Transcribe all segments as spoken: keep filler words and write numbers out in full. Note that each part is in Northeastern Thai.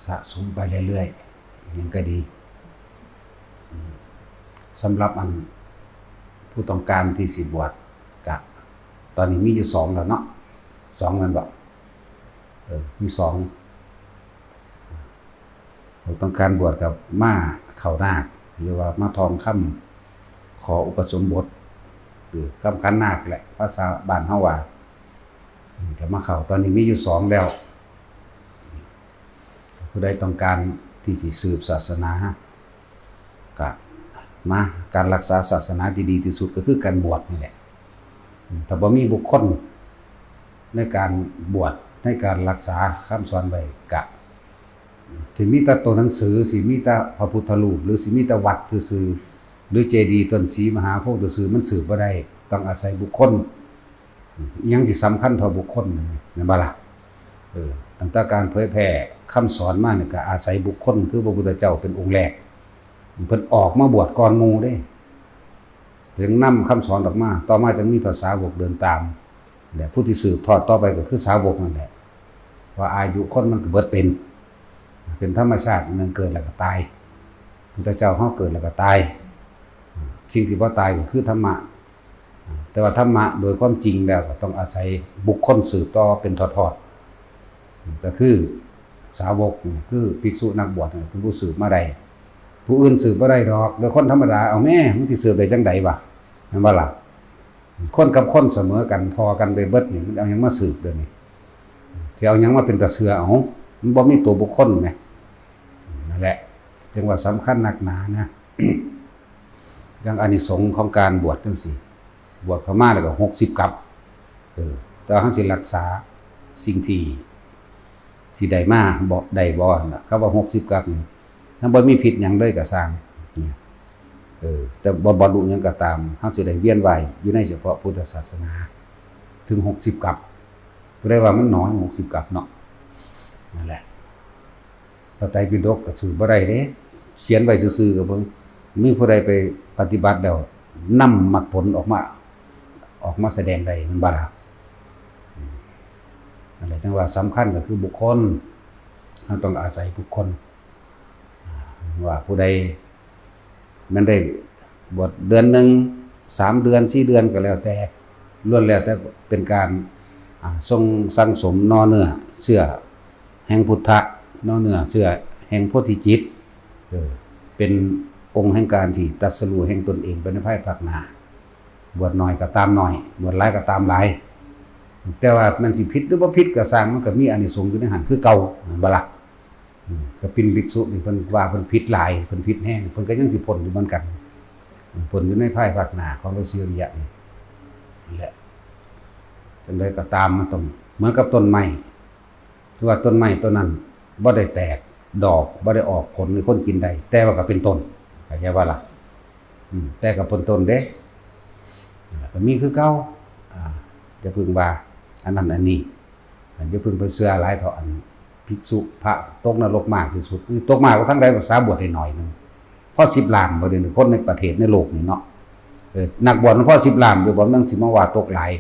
สะสมไปเรื่อยๆ ยังก็ดี สำหรับอันผู้ต้องการที่สิบวชกะ ตอนนี้มีอยู่สองแล้วเนาะ สองแม่นบ่ เออ มีสอง ผู้ต้องการบวชกับมาเข้านาค หรือว่ามาท่องคำขออุปสมบท หรือคำขันนาคแหละ ภาษาบ้านเฮาว่า อืม ก็มาเข้า ตอนนี้มีอยู่สองแล้ว ผู้ใดต้องการที่สิสืบศาสนา ก็มา การรักษาศาสนาที่ดีที่สุดก็คือการบวชนี่แหละ อืม ถ้าบ่มีบุคคลในการบวช ในการรักษาคำสอนไว้ ก็สิมีแต่ตัวหนังสือ สิมีแต่พระพุทธรูป หรือสิมีแต่วัดซื่อๆ หรือเจดีย์ต้นศรีมหาโพธิ์ซื่อๆ มันสืบบ่ได้ ต้องอาศัยบุคคล อิหยังสิสำคัญเท่าบุคคลนี่ แม่นบ่ล่ะ เออ ตั้งแต่การเผยแพร่คำสอนมานี่ก็อาศัยบุคคล คือพระพุทธเจ้าเป็นองค์แรก เพิ่นออกมาบวชก่อนหมู่เด้ ถึงนำคำสอนออกมา ต่อมาจึงมีพระสาวกเดินตาม และผู้ที่สืบทอดต่อไปก็คือสาวกนั่นแหละ ว่าอายุคนมันก็เบิดเป็น เป็นธรรมชาติ หนึ่งเกิดแล้วก็ตาย พุทธเจ้าเฮาเกิดแล้วก็ตาย สิ่งที่บ่ตายก็คือธรรมะ แต่ว่าธรรมะโดยความจริงแล้วก็ต้องอาศัยบุคคลสืบต่อเป็นทอดๆ ก็คือสาวก คือภิกษุนักบวช เป็นผู้สืบมาได้ ผู้อื่นสืบบ่ได้ดอก โดยคนธรรมดา เอาแม่ มันสิสืบได้จังใดวะ แม่นบ่ล่ะ คนกับคนเสมอกัน ทอกันไปเบิดนี่ มันเอาหยังมาสืบเดี๋ยวนี้ สิเอาหยังมาเป็นตาเชื่อ เอา มันบ่มีตัวบุคคลไง นั่นแหละ จึงว่าสำคัญนักหนานะ อย่างอานิสงส์ของการบวชจังซี่ บวชเข้ามาแล้วก็หกสิบกัป เออ แต่ว่าเฮาสิรักษาสิ่งที่ ที่ได้มาบ่ ได้บ่นะ คำว่าหกสิบกัปนี่ ถ้าบ่มีผิดหยังเลยก็ซ่าง เนี่ย เออ แต่บ่บรรลุหยังก็ตาม เฮาสิได้เวียนว่ายอยู่ในเฉพาะพุทธศาสนา ถึงหกสิบกัป ผู้ใดว่ามันน้อย หกสิบกัปเนาะ นั่นแหละ พระไตรปิฎกก็สืบบ่ได้เด้ เขียนไว้ซื่อๆ ก็เบิ่ง มีผู้ใดไปปฏิบัติแล้วนำมรรคผลออกมา ออกมาแสดงได้ แม่นบ่ล่ะ อืม นั่นแหละ จังว่าสำคัญก็คือบุคคล เราต้องอาศัยบุคคล ว่าผู้ใด แม่นได้บวชเดือนหนึ่ง สามเดือน สี่เดือนก็แล้วแต่ ล้วนแล้วแต่เป็นการ อ่า ทรงสั่งสมหน่อเนื้อเชื้อแห่งพุทธะ หน่อเนื้อเชื้อแห่งโพธิจิต เออ เป็นองค์แห่งการที่ตรัสรู้แห่งตนเองไปในภายภาคหน้า บวชน้อยก็ตามน้อย บวชหลายก็ตามหลาย แต่ว่ามันสิผิดหรือบ่ผิดก็ซ่าง มันก็มีอานิสงส์อยู่ในหั้นคือเก่า แม่นบ่ล่ะ อืม ก็เป็นภิกษุนี่เพิ่นว่าเพิ่นผิดหลาย เพิ่นผิดแฮง เพิ่นก็ยังสิพ้นอยู่เหมือนกัน พ้นอยู่ในภายภาคหน้าของฤๅษีอริยะนี่แหละ จังใดก็ตามมันต้องเหมือนกับต้นไม้ คือว่าต้นไม้ต้นนั้นบ่ได้แตกดอก บ่ได้ออกผลให้คนกินได้ แต่ว่าก็เป็นต้น เข้าใจบ่ล่ะ อืม แต่ก็เป็นต้นเด้ ก็มีคือเก่า อ่า อย่าเพิ่งว่าอันนั้นอันนี้ อย่าเพิ่งไปเชื่อหลายเถาะ อันภิกษุพระตกนรกมากที่สุด ตกมากกว่าทั้งใด ภาษาบวชได้หน่อยหนึ่ง พอสิบล้านบ่ เดี๋ยวนี้คนในประเทศในโลกนี่เนาะ เออ นักบวชมันพอสิบล้านอยู่บ่ มันสิมาว่าตกหลาย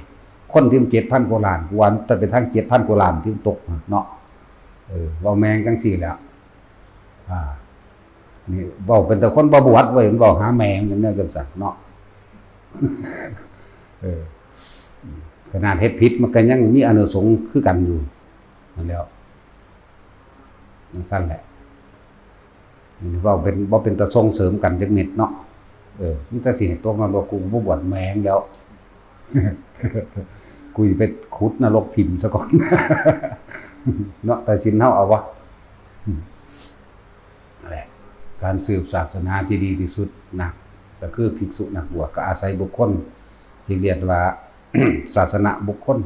คนที่มันเจ็ดพันกว่าล้าน กูว่ามันจะเป็นทั้งเจ็ดพันกว่าล้านที่มันตกเนาะ เออ เว้าแม่งจังซี่แหล้ว อ่า นี่เว้าเป็นแต่คนบ่บวชเว้ย มันเว้าหาแม่งอย่างแนวจังซั่นเนาะ เออ ขนาดเฮ็ดผิดมันก็ยังมีอานิสงส์คือกันอยู่ นั่นแหล้ว จังซั่นแหละ เว้าเป็น บ่เป็นตาส่งเสริมกันจักเม็ดเนาะ เออ มีแต่สิให้ตกนรก กูก็บ่บวชแม่งแล้ว กูสิไปขุดนรกถิ่มซะก่อน เนาะ แต่ศีลเฮาเอาวะ อืม นั่นแหละ การสืบศาสนาที่ดีที่สุดนะ ก็คือภิกษุนักบวช ก็อาศัยบุคคลที่เรียกว่า ศาสนบุคคล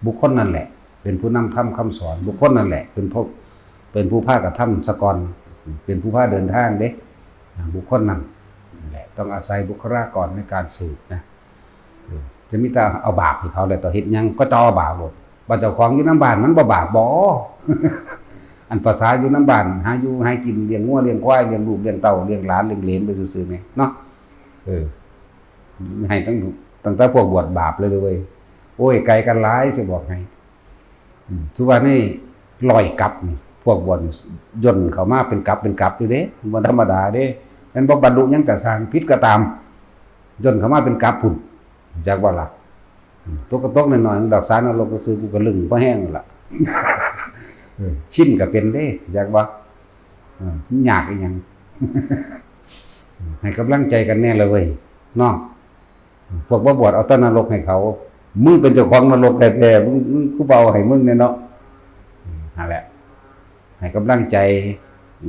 บุคคลนั่นแหละ เป็นผู้นำธรรมคำสอน บุคคลนั่นแหละ เป็นผู้ เป็นผู้พากระทำซะก่อน เป็นผู้พาเดินทางเด้ บุคคลนั่นแหละ ต้องอาศัยบุคลากรในการสืบนะ เออ จะมีแต่เอาบาปให้เขาแหละ ต่อเฮ็ดหยังก็ต่อเอาบาปโลด ว่าเจ้าของอยู่นำบ้านมันบ่บาปบ่ อันภาษาอยู่นำบ้าน หาอยู่หากิน เลี้ยงงัวเลี้ยงควาย เลี้ยงลูกเลี้ยงเต้า เลี้ยงหลานเลี้ยงเหลนไปซื่อๆ แหมเนาะ เออ ให้ตั้ง ตั้งแต่พวกบวชบาปเลยเว้ย โอ้ย ไกลกันหลาย สิบอกให้ อืม ถือว่าในร้อยกัปนี่ พวกบวชนี่ย่นเข้ามาเป็นกับเป็นกับอยู่เด้ บ่ธรรมดาเด้ แม่นบ่บรรลุหยังก็ซ่าง ผิดก็ตาม ย่นเข้ามาเป็นกับพุ้น จักบ่ล่ะ อืม ตกก็ตกน้อยๆ ดอก สานรกซื่อๆ กูก็ลึงพอแฮงนั่นล่ะ เออ ชินก็เป็นเด้ จักบ่ เออ มันยากอีหยัง ให้กำลังใจกันแน่ละเว้ย เนาะ พวกบ่บวชเอาแต่นรกให้เขา มึงเป็นเจ้าของนรกแท้ๆ มึง มึง กูบ่เอาให้มึงแน่เนาะ อืม นั่นแหละ ให้กำลังใจ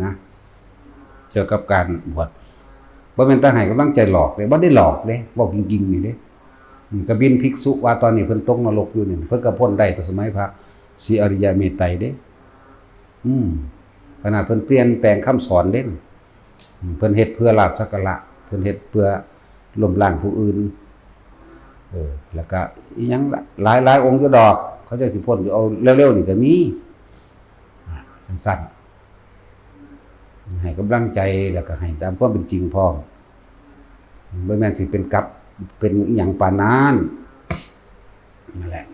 นะ เกี่ยวกับการบวช บ่แม่นแต่ให้กำลังใจหลอกเด้ บ่ได้หลอกเด้ เว้าจริงๆ นี่เด้ อืม กบิลภิกษุว่าตอนนี้เพิ่นตกนรกอยู่นี่ เพิ่นก็พ้นได้แต่สมัยพระศรีอริยเมตไตรเด้ อืม ขนาดเพิ่นเปลี่ยนแปลงคำสอนเด้ อืม เพิ่นเฮ็ดเพื่อลาภสักการะ เพิ่นเฮ็ดเพื่อล้มล้างผู้อื่น เออ แล้วก็อีหยังละ หลายๆ องค์อยู่ดอก เขาเจ้าสิพ้นอยู่ เอาเร็วๆ นี่ก็มี อ่ะ จังซั่น ให้กำลังใจ แล้วก็ให้ตามความเป็นจริงพร้อม บ่แม่นสิเป็นกับ เป็นอิหยังปานนั้น นั่นแหละ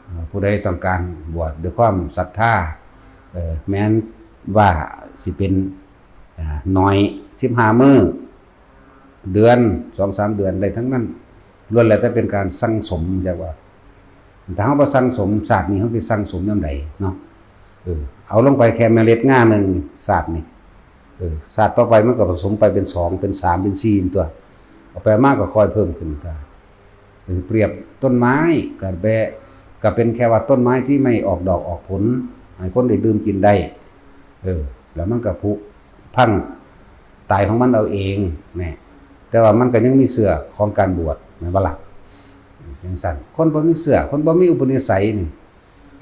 เอ่อ ผู้ใดต้องการบวชด้วยความศรัทธา เอ่อ แม้นว่าสิเป็น อ่า น้อย สิบห้ามื้อ เดือน สองสามเดือน ได้ทั้งนั้น ล้วนแล้วแต่เป็นการสั่งสม จักว่า ถ้าเฮาบ่สั่งสม ชาตินี้เฮาไปสั่งสมยามใดเนาะ เออ เอาลงไปแค่เมล็ดงาหนึ่ง ชาตินี้ เออ ชาติต่อไปมันก็ผสมไปเป็นสอง เป็นสาม เป็นสี่ตัว เอาไปมาก็ค่อยเพิ่มขึ้นตัว เออ เปรียบต้นไม้ก็แบะ ก็เป็นแค่ว่าต้นไม้ที่ไม่ออกดอกออกผล ให้คนได้ดื่มกินได้ เออ แล้วมันก็ผุพังตายของมันเอาเอง แน่ แต่ว่ามันก็ยังมีเสื้อของการบวช แม่นบ่ล่ะ จังซั่น คนบ่มีเสื้อ คนบ่มีอุปนิสัยนี่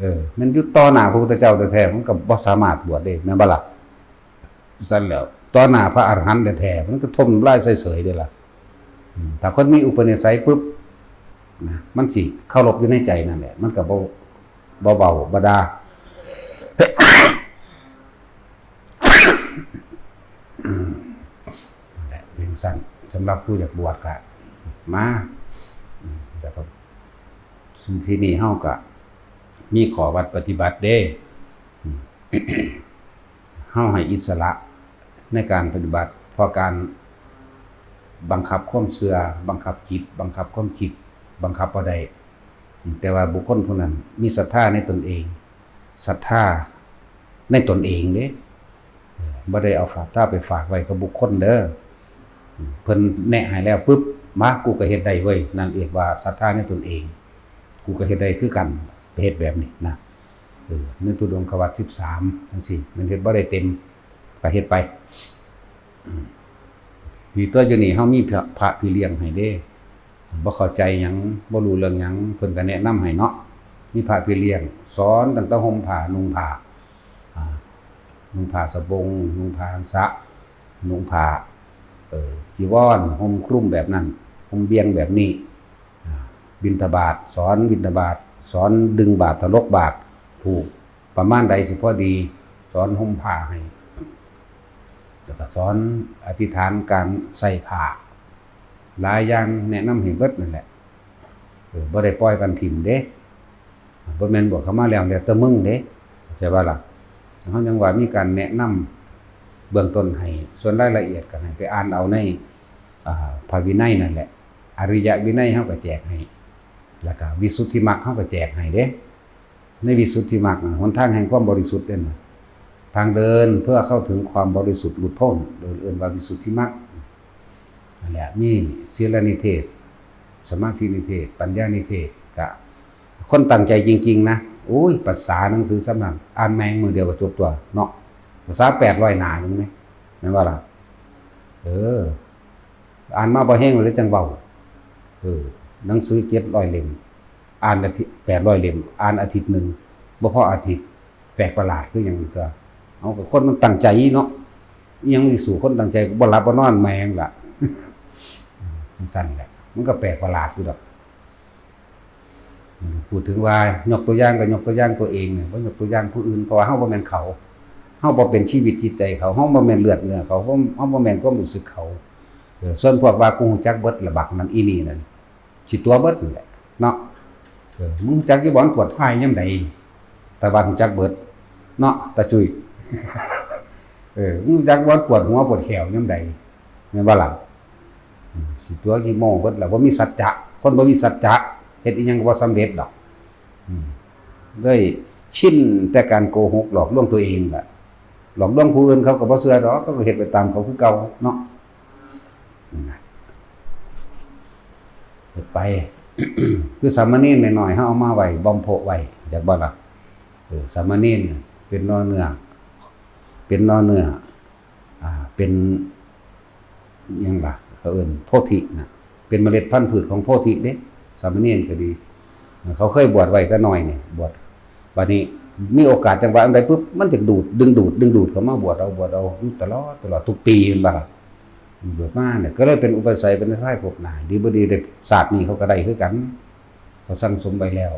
เออ แม่นอยู่ต่อหน้าพระพุทธเจ้าแท้ๆ มันก็บ่สามารถบวชได้ แม่นบ่ล่ะ ซั่นแล้ว ต่อหน้าพระอรหันต์แท้ๆ มันก็ถมน้ำลายใส่เสยเด้ล่ะ อืม ถ้าคนมีอุปนิสัยปุ๊บ นะ มันสิเคารพอยู่ในใจนั่นแหละ มันก็บ่ บ่เว้า บ่ด่า อืม นั่นแหละ เพียงซั่น สำหรับผู้อยากบวชก็มา อืม แต่ก็ ซึ่งที่นี่เฮาก็มีข้อวัดปฏิบัติเด้ อืม เฮาให้อิสระในการปฏิบัติ เพราะการบังคับความเชื่อ บังคับจิต บังคับความคิด บังคับบ่ได้ อืม แต่ว่าบุคคลผู้นั้นมีศรัทธาในตนเอง ศรัทธาในตนเองเด้ เออ บ่ได้เอาศรัทธาไปฝากไว้กับบุคคลเด้อ อืม เพิ่นแนะให้แล้วปุ๊บ มา กูก็เฮ็ดได้เว้ย นั่นเรียกว่าศรัทธาในตนเอง กูก็เฮ็ดได้คือกัน ไปเฮ็ดแบบนี้นะ เออ ในธุดงควัตรสิบสาม จังซี้ มันเฮ็ดบ่ได้เต็ม ก็เฮ็ดไป อืม นี่ตัวอยู่นี่ เฮามีพระ พระพี่เลี้ยงให้เด้ บ่เข้าใจหยัง บ่รู้เรื่องหยัง เพิ่นก็แนะนำให้เนาะ มีพระพี่เลี้ยง สอนตั้งแต่ห่มผ้า นุ่งผ้า อ่า นุ่งผ้าสบง นุ่งผ้าอังสะ นุ่งผ้า เอ่อ จีวร ห่มคลุมแบบนั้น ห่มเบี่ยงแบบนี้ อ่า บิณฑบาต สอนบิณฑบาต สอนดึงบาตร ถลกบาตร ผูกประมาณใดสิพอดี สอนห่มผ้าให้ แล้วก็สอนอธิษฐานการใส่ผ้า หลายอย่างแนะนำให้เบิดนั่นแหละ เออ บ่ได้ปล่อยกันถิ่มเด้ บ่แม่นบวชเข้ามาแล้ว แล้วแต่มึงเด้ เข้าใจบ่ล่ะ เฮายังว่ามีการแนะนำเบื้องต้นให้ ส่วนรายละเอียดก็ให้ไปอ่านเอาใน อ่า พระวินัยนั่นแหละ อริยวินัยเฮาก็แจกให้ แล้วก็วิสุทธิมรรคเฮาก็แจกให้เด้ ในวิสุทธิมรรคน่ะ หนทางแห่งความบริสุทธิ์เด้นะ ทางเดินเพื่อเข้าถึงความบริสุทธิ์หลุดพ้น เอิ้น เอิ้นว่าวิสุทธิมรรค นั่นแหละ มีศีลนิเทศ สมาธินิเทศ ปัญญานิเทศ ก็ คนตั้งใจจริงๆ นะ โอ้ย ภาษาหนังสือสำนัก อ่านแม่งมื้อเดียวก็จบตัวเนาะ ภาษาแปดร้อยหน้าหนึ่งไหม แม่นบ่ล่ะ เออ อ่านมาบ่แห้งเลยจังเว้า เออ หนังสือเจ็ดร้อยเล่ม อ่านอาทิตย์ แปดร้อยเล่ม อ่านอาทิตย์หนึ่ง บ่พออาทิตย์ แปลกประหลาดคือหยังตัว เอา ก็คนมันตั้งใจเนาะ อิหยังสิสู้คนตั้งใจ บ่หลับบ่นอนแม่งล่ะ จังซั่นแหละ มันก็แปลกประหลาดอยู่ดอก พูดถึงว่ายกตัวอย่างก็ยกตัวอย่างตัวเองเนี่ย บ่ยกตัวอย่างผู้อื่น เพราะว่าเฮาบ่แม่นเขา เฮาบ่เป็นชีวิตจิตใจเขา เฮาบ่แม่นเลือดเนื้อเขา เฮา เฮาบ่แม่นความรู้สึกเขา เออ ส่วนพวกว่ากูฮู้จักเบิดละบักนั่นอีนี่นั่น สิตั๋วเบิดนั่นแหละเนาะ เออ มึงฮู้จักอยู่บ่ มันปวดท้ายยามใด แต่ว่าฮู้จักเบิด เนาะ ตาจุ้ย เออ มึงจักว่าปวดหัวปวดแข้วยามใด แม่นบ่ล่ะ อืม สิตั๋วกี่โมงเบิดล่ะ บ่มีสัจจะ คนบ่มีสัจจะ เฮ็ดอิหยังก็บ่สำเร็จดอก อืม เลยชินแต่การโกหกหลอกลวงตัวเองล่ะ หลอกลวงผู้อื่นเขาก็บ่เชื่อดอก เขาก็เฮ็ดไปตามเขาคือเก่าเนาะ อืม เฮ็ดไป คือสามเณรน้อยๆ เฮาเอามาไว้บ่มเพาะไว้ จักบ่ล่ะ เออ สามเณรน่ะเป็นหน่อเนื้อ เป็นหน่อเนื้อ อ่า เป็น หยังล่ะ เขาเอิ้นโพธิน่ะ เป็นเมล็ดพันธุ์พืชของโพธิเด้ สามเณรก็ดี เขาเคยบวชไว้แต่น้อยนี่ บวช บัดนี้มีโอกาสจังหวะอันใดปุ๊บ มันจะดูด ดึงดูด ดึงดูดเข้ามาบวชเอา บวชเอาอยู่ตลอด ตลอดทุกปีแม่นบ่ล่ะ บวชมาเนี่ย ก็เลยเป็นอุปนิสัยเป็นสะพายพวกนาย ดีบ่ดีได้ชาตินี้เขาก็ได้คือกัน เขาสั่งสมไว้แล้ว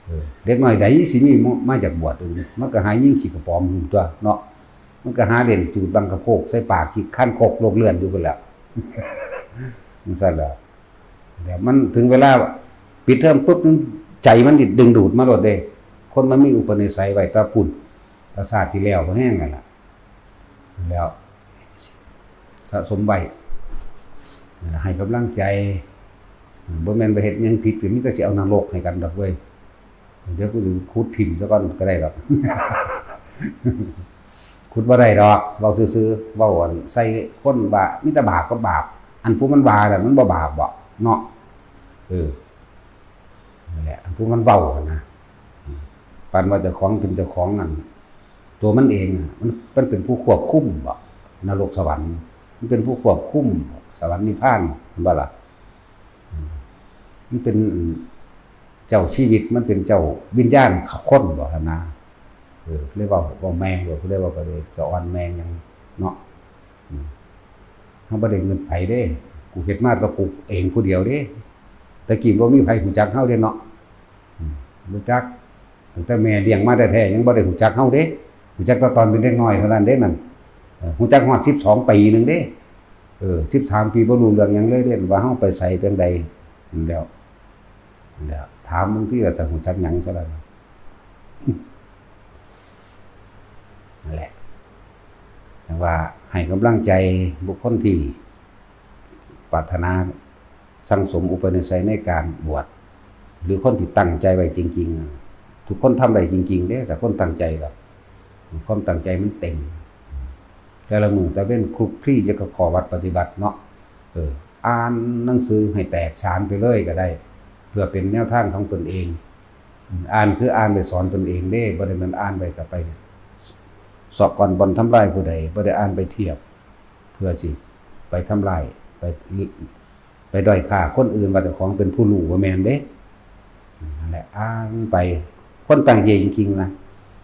เออ เด็กน้อยใดสิมีมาจากบวช มันก็หายิงขี้กระป๋อมอยู่ตัวเนาะ มันก็หาเล่นจูดบังกะโพกใส่ปากขี้คันคกโลกเลื่อนอยู่พุ่นแหละ จั่งซั่นแหละ เดี๋ยวมันถึงเวลาปิดเทอมปุ๊บ ใจมันดึงดูดมาโลดเด้ คนมันมีอุปนิสัยไว้แต่พู้น แต่ชาติที่แล้วก็แฮงนั่นล่ะ แล้วสะสมไว้ ให้กำลังใจ บ่แม่นไปเฮ็ดหยังผิด ก็มีแต่สิเอานรกให้กันดอกเว้ย เดี๋ยวกูสิขุดถิ่มซะก่อนก็ได้ดอก ขุดบ่ได้ดอก เว้าซื่อๆ เว้าอันใส่คนว่ามีแต่บาปกับบาป อันผู้มันว่าน่ะมันบ่บาปบ่เนาะ เออ นั่นแหละ อันผู้มันเว้าหั่นนะ อืม ปานว่าเจ้าของเป็นเจ้าของนั่น ตัวมันเองน่ะ มัน มันเป็นผู้ควบคุมบ่ นรกสวรรค์ มันเป็นผู้ควบคุม สวรรค์นิพพาน เห็นบ่ล่ะ อืม มันเป็นเจ้าชีวิต มันเป็นเจ้าวิญญาณคนบ่หั่นนะ เออ เลยเว้า เว้าแม่งโลด ผู้ใดเว้าก็เลยสะออนแม่งหยังเนาะ อืม เฮาบ่ได้เงินไผเด้ กูเฮ็ดมาแต่กูเองผู้เดียวเด้ แต่กี้บ่มีไผฮู้จักเฮาเด้เนาะ อืม บ่จัก ตั้งแต่แม่เลี้ยงมาแท้ๆ ยังบ่ได้ฮู้จักเฮาเด้ ฮู้จักแต่ตอนเป็นเด็กน้อยเท่านั้นเด้นั่น เออ ฮู้จักฮอดสิบสองปีหนึ่งเด้ เออ สิบสามปีบ่รู้เรื่องหยังเลยเด้ ว่าเฮาไปไสจั่งใด นั่นแหล้ว นั่นแหล้ว ถามบางทีก็จะฮู้จักหยังซะแล้ว นั่นแหละ แต่ว่าให้กำลังใจบุคคลที่ปรารถนาสั่งสมอุปนิสัยในการบวช หรือคนที่ตั้งใจไว้จริงๆ ทุกคนทำได้จริงๆ เด้ แต่คนตั้งใจหรอก ความตั้งใจมันเต็ม แต่ละมื้อแต่เว้นคลุกคลีอยู่กับข้อวัดปฏิบัติเนาะ เออ อ่านหนังสือให้แตกฉานไปเลยก็ได้ เพื่อเป็นแนวทางของตนเอง อ่านคืออ่านไปสอนตนเองเด้ บ่ได้แม่นอ่านไปก็ไปเซาะก้อนบ่อนทำลายผู้ใด บ่ได้อ่านไปเทียบ เพื่อสิไปทำลาย ไป ไปด้อยค่าคนอื่นว่าเจ้าของเป็นผู้รู้ บ่แม่นเด้ นั่นแหละ อ่านไป คนตั้งใจจริงๆ นะ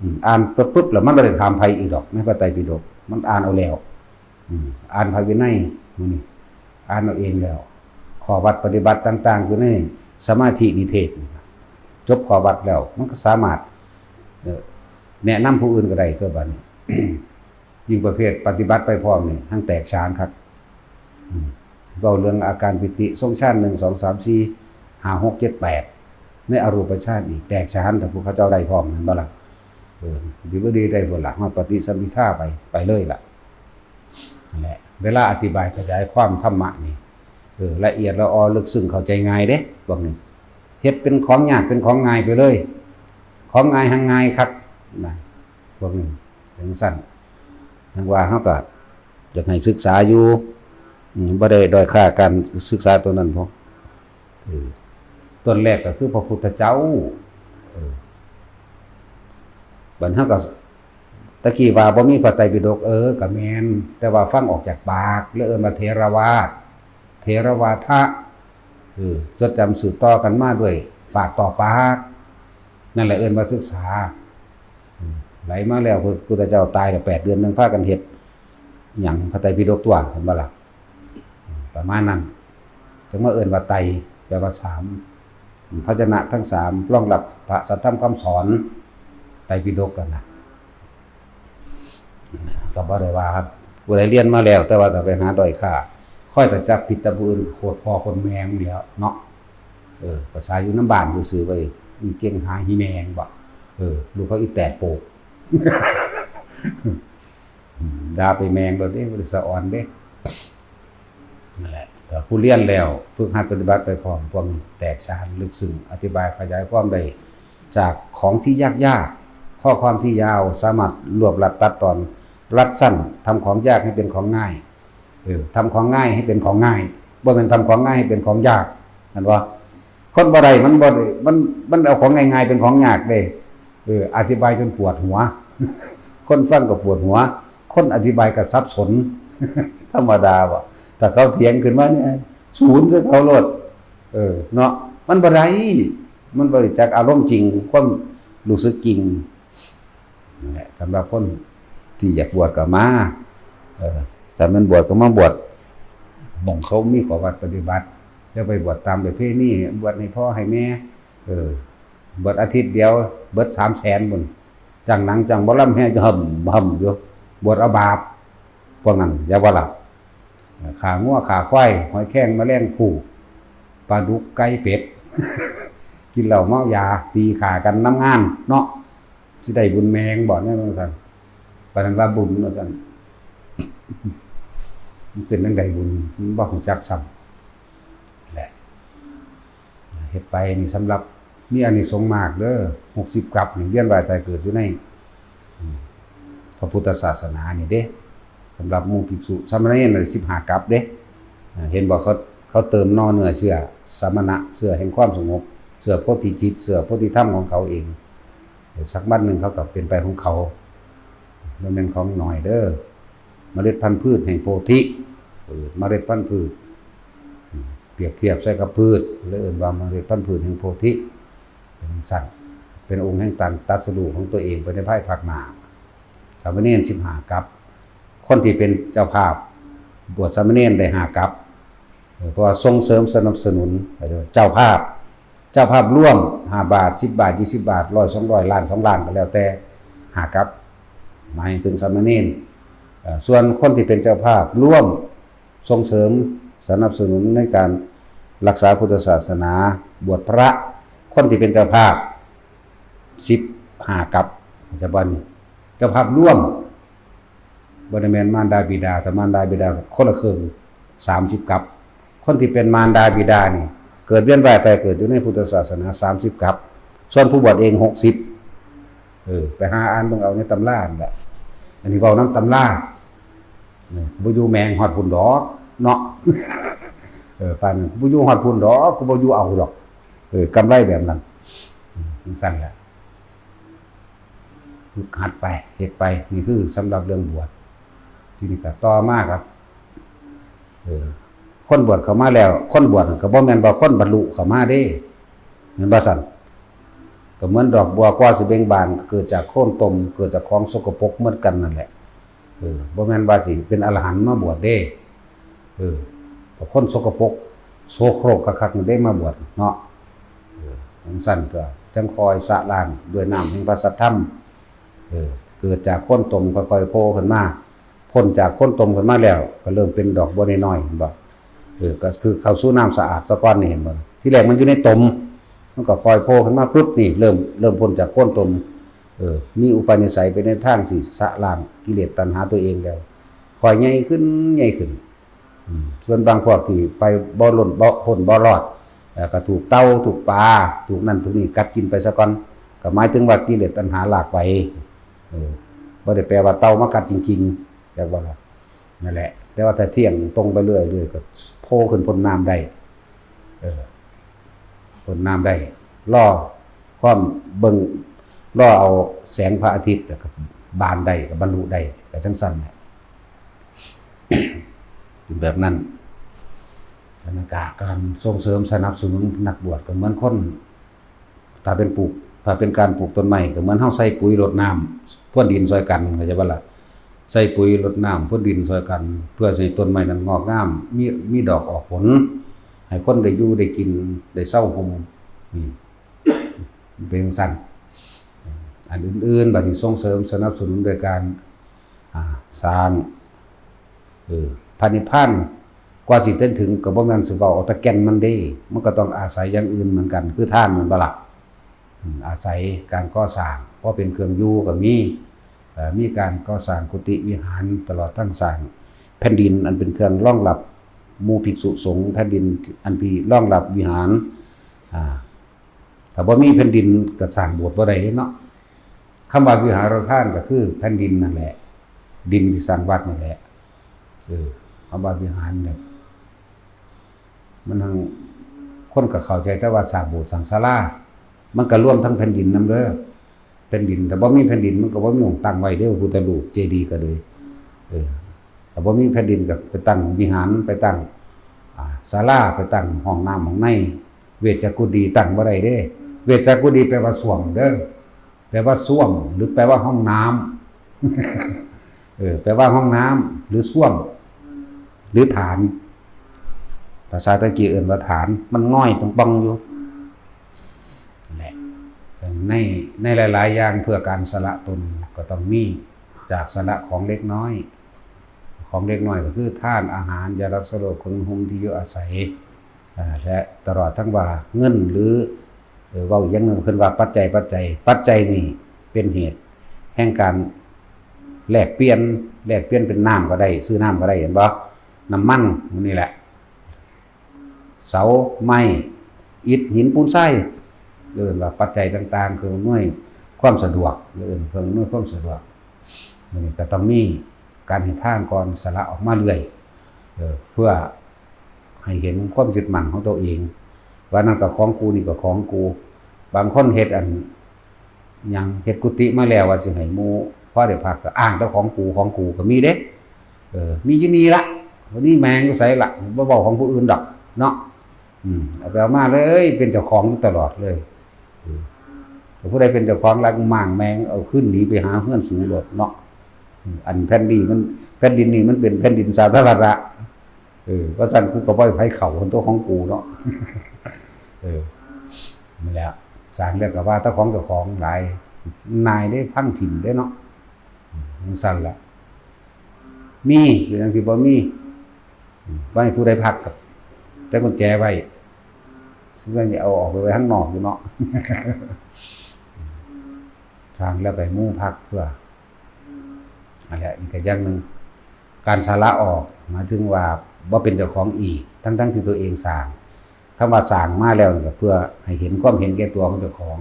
อืม อ่านไปปุ๊บแล้วมันบ่ได้ถามไผอีกดอก ในพระไตรปิฎก มันอ่านเอาแล้ว อืม อ่านพระวินัย มื้อนี้ อ่านเอาเองแล้ว ข้อวัดปฏิบัติต่างๆ อยู่ในสมาธินิเทศ จบข้อวัดแล้ว มันก็สามารถ เอ่อ แนะนำผู้อื่นก็ได้ตัวบัดนี้ ยิ่งประเภทปฏิบัติไปพร้อมนี่ ทั้งแตกฉานครับ อืม เว้าเรื่องอาการปิติ ทรงฌาน หนึ่ง สอง สาม สี่ ห้า หก เจ็ด แปด ในอรูปฌานอีก แตกฉาน แต่ผู้เขาเจ้าได้พร้อม แม่นบ่ล่ะ เออ ดีบ่ดีได้บ่ล่ะ ฮอดปฏิสัมภิทาไป ไปเลยล่ะ นั่นแหละ เวลาอธิบายขยายความธรรมะนี่ เออ ละเอียดละออลึกซึ้งเข้าใจง่ายเด้ พวกนี้ เฮ็ดเป็นของยากเป็นของง่ายไปเลย ของง่ายหังง่ายคัก นะ พวกนี้ จั่งซั่น จั่งว่าเฮาก็อยากให้ศึกษาอยู่ อืม บ่ได้ด้อยค่าการศึกษาตัวนั้นพอ เออ ต้นแรกก็คือพระพุทธเจ้า เออ บัดเฮาก็ ตะกี้ว่าบ่มีพระไตรปิฎก เออ ก็แม่น แต่ว่าฟังออกจากปาก แล้วเอิ้นว่าเถรวาท เถรวาทะ เออ จดจำสืบต่อกันมาด้วยปากต่อปาก นั่นแหละเอิ้นว่าศึกษา อืม ไหลมาแล้ว พระพุทธเจ้าตายแล้วแปดเดือนหนึ่ง พากันเฮ็ดหยัง พระไตรปิฎกตัว เห็นบ่ล่ะ ประมาณนั้น จั่งมาเอิ้นว่าไตร แปลว่าสาม พยัญชนะทั้งสาม รองรับพระสัทธรรมคำสอน ไตรปิฎกกันนะ ก็บ่ได้ว่าผู้ใดเรียนมาแล้ว แต่ว่าถ้าไปหาด้อยค่า คอยแต่จับผิดแต่ผู้อื่น โคตรพ่อโคตรแม่มึงแล้วเนาะ เออ ภาษาอยู่นำบ้านซื่อๆ ไป อีเก่งหาหีแม่งบ่ เออ ลูกเขาอีแตกโปก ด่าไปแม่งโลดเด้ บ่ได้สะออนเด้ นั่นแหละ ถ้าผู้เรียนแล้ว ฝึกหัดปฏิบัติไปพร้อม พวกนี้แตกฉานลึกซึ้ง อธิบายขยายความได้ จากของที่ยากๆ ข้อความที่ยาว สามารถรวบรัดตัดตอน รัดสั้น ทำของยากให้เป็นของง่าย เออ ทำของง่ายให้เป็นของง่าย บ่แม่นทำของง่ายให้เป็นของยาก แม่นบ่ คนบ่ได้ มันบ่ได้ มัน มันเอาของง่ายๆ เป็นของยากเด้ เออ อธิบายจนปวดหัว คนฟังก็ปวดหัว คนอธิบายก็สับสน ธรรมดาบ่ ถ้าเขาเถียงขึ้นมาเนี่ย ศูนย์ใส่เขาโลด เออ เนาะ มันบ่ได้ มันบ่รู้จักอารมณ์จริง ความรู้สึกจริง นั่นแหละ สำหรับคนที่อยากบวชก็มา เออ ถ้าแม่นบวชก็มาบวช หม่องเขามีข้อวัดปฏิบัติ อย่าไปบวชตามประเพณี บวชให้พ่อให้แม่ เออ บวชอาทิตย์เดียว เบิดสามแสนพุ้น จ้างหนังจ้างหมอลำแห่อยู่ ฮ่ำฮ่ำอยู่ บวชเอาบาป พวกนั้น อย่าว่าล่ะ ฆ่างัวฆ่าควาย หอยแครงแมลงภู่ ปลาดุกไก่เป็ด กินเหล้าเมายา ตีฆ่ากันนำงานเนาะ สิได้บุญแม่งบ่ แนวจั่งซั้น ปานนั้นว่าบุญว่าซั่น มันเป็นจั่งใดบุญ มันบ่รู้จักซ้ำ แหละ เฮ็ดไปนี่สำหรับมีอานิสงส์มากเด้อ หกสิบกัปนี่เวียนว่ายตายเกิดอยู่ใน อืม พระพุทธศาสนานี่เด้ สำหรับหมู่ภิกษุ สามเณรน่ะสิบห้ากัปเด้ อ่า เห็นบ่ เขา เขาเติมนอเนื้อเชื้อ สมณะ เชื้อแห่งความสงบ เชื้อโพธิจิต เชื้อโพธิธรรมของเขาเอง เดี๋ยวสักวันหนึ่งเขาก็เป็นไปของเขา บ่แม่นของน้อยเด้อ เมล็ดพันธุ์พืชแห่งโพธิ เออ เมล็ดพันธุ์พืช อืม เปรียบเทียบใส่กับพืช เลยเอิ้นว่าเมล็ดพันธุ์พืชแห่งโพธิ เป็นจั่งซั้น เป็นองค์แห่งการตรัสรู้ของตัวเองไปในภายภาคหน้า สามเณรสิบห้ากัป คนที่เป็นเจ้าภาพ บวชสามเณรได้ห้ากัป เออ เพราะว่าส่งเสริมสนับสนุน เจ้าภาพ เจ้าภาพร่วม ห้าบาท สิบบาท ยี่สิบบาท ร้อย สองร้อย ล้าน สองล้าน ก็แล้วแต่ ห้ากัป หมายถึงสามเณร เอ่อ ส่วนคนที่เป็นเจ้าภาพร่วมส่งเสริมสนับสนุนในการรักษาพุทธศาสนา บวชพระ คนที่เป็นเจ้าภาพ สิบห้ากัป ปัจจุบันนี้ เจ้าภาพร่วม บ่ได้แม่นมารดาบิดา ถ้ามารดาบิดาคนละครึ่ง สามสิบกัป คนที่เป็นมารดาบิดานี่ เกิดเวียนว่ายตายเกิดอยู่ในพุทธศาสนา สามสิบกัป ส่วนผู้บวชเอง หกสิบ เออ ไปหาอ่านเบิ่งเอาในตำรานั่นแหละ อันนี้เว้านำตำรา เออ บ่อยู่แม่งฮอดพุ้นดอกเนาะ เออ ปานนั้น บ่อยู่ฮอดพุ้นดอก กูบ่อยู่เอาดอก เออ กำไรแบบนั้น อืม จั่งซั้นแหละ ฝึกหัดไป เฮ็ดไป นี่คือสำหรับเรื่องบวช ทีนี้ก็ต่อมาครับ เออ คนบวชเข้ามาแล้ว คนบวชก็บ่แม่นว่าคนบรรลุเข้ามาเด้ แม่นบ่ซั่น ก็เหมือนดอกบัวกว่าสิเบ่งบาน ก็เกิดจากโคลนตม เกิดจากของสกปรกเหมือนกันนั่นแหละ เออ บ่แม่นว่าสิเป็นอรหันต์มาบวชเด้ เออ แต่คนสกปรก โสโครกคักๆ นี่ได้มาบวชเนาะ เออ จั่งซั้นก็จั่งคอยสะล้างด้วยน้ำแห่งพระสัทธรรม เออ เกิดจากโคลนตมค่อยๆ โผล่ขึ้นมา พ้นจากโคลนตมขึ้นมาแล้ว ก็เริ่มเป็นดอกบัวน้อยๆ เห็นบ่ เออ ก็คือเข้าสู่น้ำสะอาดซะก่อนนี่ เห็นบ่ ทีแรกมันอยู่ในตม มันก็ค่อยโผล่ขึ้นมาปุ๊บนี่ เริ่ม เริ่มพ้นจากโคลนตม เออ มีอุปนิสัยไปในทางสิสะล้างกิเลสตัณหาตัวเองแล้ว ค่อยใหญ่ขึ้น ใหญ่ขึ้น อืม ส่วนบางพวกที่ไปบ่ล้นบ่พ้นบ่รอด เอ่อ ก็ถูกเต่า ถูกปลา ถูกนั่นถูกนี่กัดกินไปซะก่อน ก็หมายถึงว่ากิเลสตัณหาลากไป เออ บ่ได้แปลว่าเต่ามากัดจริงๆ แต่ว่า นั่นแหละ แต่ว่าถ้าเที่ยงตรงไปเรื่อยๆ ก็โผล่ขึ้นพ้นน้ำได้ เออ พ้นน้ำได้ รอความเบิ่ง รอเอาแสงพระอาทิตย์ แล้วก็บานได้ ก็บรรลุได้ ก็จั่งซั้นแหละ แบบนั้น แล้วก็การส่งเสริมสนับสนุนนักบวชก็เหมือนคน ถ้าเป็นปลูก ถ้าเป็นการปลูกต้นไม้ก็เหมือนเฮาใส่ปุ๋ยรดน้ำพรวนดินซอยกัน เข้าใจบ่ล่ะ ใส่ปุ๋ยรดน้ำพรวนดินซอยกัน เพื่อให้ต้นไม้นั้นงอกงาม มี มีดอกออกผล ให้คนได้อยู่ได้กิน ได้เซาห่ม อืม เป็นจั่งซั้น อันอื่นๆ บัดนี้ส่งเสริมสนับสนุนโดยการ อ่า สร้าง เออ พระนิพพานกว่าสิเต็มถึงก็บ่แม่นสิเว้าเอาแต่แก่นมันเด้ มันก็ต้องอาศัยอย่างอื่นเหมือนกัน คือทานแม่นบ่ล่ะ อืม อาศัยการก่อสร้าง พอเป็นเครื่องอยู่ก็มี เอ่อมีการก่อสร้างกุฏิวิหาร ตลอดทั้งสร้างแผ่นดินอันเป็นเครื่องรองรับหมู่ภิกษุสงฆ์ แผ่นดินอันที่รองรับวิหาร อ่า ถ้าบ่มีแผ่นดินก็สร้างโบสถ์บ่ได้เด้เนาะ คำว่าวิหารทานก็คือแผ่นดินนั่นแหละ ดินที่สร้างวัดนั่นแหละ เออ คำว่าวิหารเนี่ย มันทั้งคนก็เข้าใจแต่ว่าสร้างโบสถ์สร้างศาลา มันก็รวมทั้งแผ่นดินนำเด้อ แผ่นดิน ถ้าบ่มีแผ่นดินมันก็บ่มีหม่องตั้งไว้เด้อ พระพุทธรูป เจดีย์ก็เลย เออ ถ้าบ่มีแผ่นดินก็ไปตั้งวิหาร ไปตั้ง อ่า ศาลา ไปตั้งห้องน้ำห้องใน เวชกุฏีตั้งบ่ได้เด้ เวชกุฏีแปลว่าส้วมเด้อ แปลว่าส้วม หรือแปลว่าห้องน้ำ เออ แปลว่าห้องน้ำ หรือส้วม หรือฐาน ภาษาตะกี้เอิ้นว่าฐาน มันง่อยตรงป่องอยู่ นั่นแหละ ใน ในหลายๆอย่าง เพื่อการสละตนก็ต้องมี จากสละของเล็กน้อย ของเล็กน้อยก็คือทานอาหาร ยารักษาโรค เครื่องนุ่งห่ม ที่อยู่อาศัย อ่า และตลอดทั้งว่าเงินหรือ เออ เว้าอีกอย่างหนึ่ง เพิ่นว่าปัจจัย ปัจจัย ปัจจัยนี่เป็นเหตุแห่งการแลกเปลี่ยน แลกเปลี่ยนเป็นน้ำก็ได้ ซื้อน้ำก็ได้ เห็นบ่ น้ำมัน นี่แหละ เสาไม้ อิฐ หิน ปูน ทราย เอิ้นว่าปัจจัยต่างๆ เครื่องอำนวยความสะดวก เอิ้นเครื่องอำนวยความสะดวก มันก็ต้องมีการให้ทานก่อน สละออกมาเรื่อย เออ เพื่อให้เห็นความยึดมั่นของตัวเอง ว่านั่นก็ของกู นี่ก็ของกู บางคนเฮ็ดอัน หยัง เฮ็ดกุฏิมาแล้วว่าสิให้หมู่พอได้พัก ก็อ้างแต่ของกู ของกูก็มีเด้ เออ มีอยู่นี่ละ วันนี้แมงอยู่ไสละ บ่เว้าของผู้อื่นดอกเนาะ อืม เอาไปเอามาเลย เป็นเจ้าของอยู่ตลอดเลย เออ แต่ผู้ใดเป็นเจ้าของละ ม้างแมงเอาขึ้นหนีไปหาเฮือนสูโลดเนาะ อืม อันแผ่นดินมัน แผ่นดินนี่มันเป็นแผ่นดินสาธารณะ เออ ว่าซั่น กูก็บ่ให้ไผเข้า คนตัวของกูเนาะ เออ นั่นแหละ สร้างแล้วก็ว่าแต่ของเจ้าของหลาย นายได้พังถิ่มได้เนาะ อืม จั่งซั่นละ มีอยู่จั่งซี่บ่มี อืม บ่ให้ผู้ใดพักกับแต่กุญแจไว้ ซึ่งว่าสิเอาออกไปไว้ข้างนอกอยู่เนาะ สร้างแล้วก็ให้หมู่พักตัว อันนี้ก็อย่างหนึ่ง การสละออก หมายถึงว่าบ่เป็นเจ้าของอีก ทั้งๆที่ตัวเองสร้าง คำว่าสร้างมาแล้วนี่ก็เพื่อให้เห็นความเห็นแก่ตัวของเจ้าของ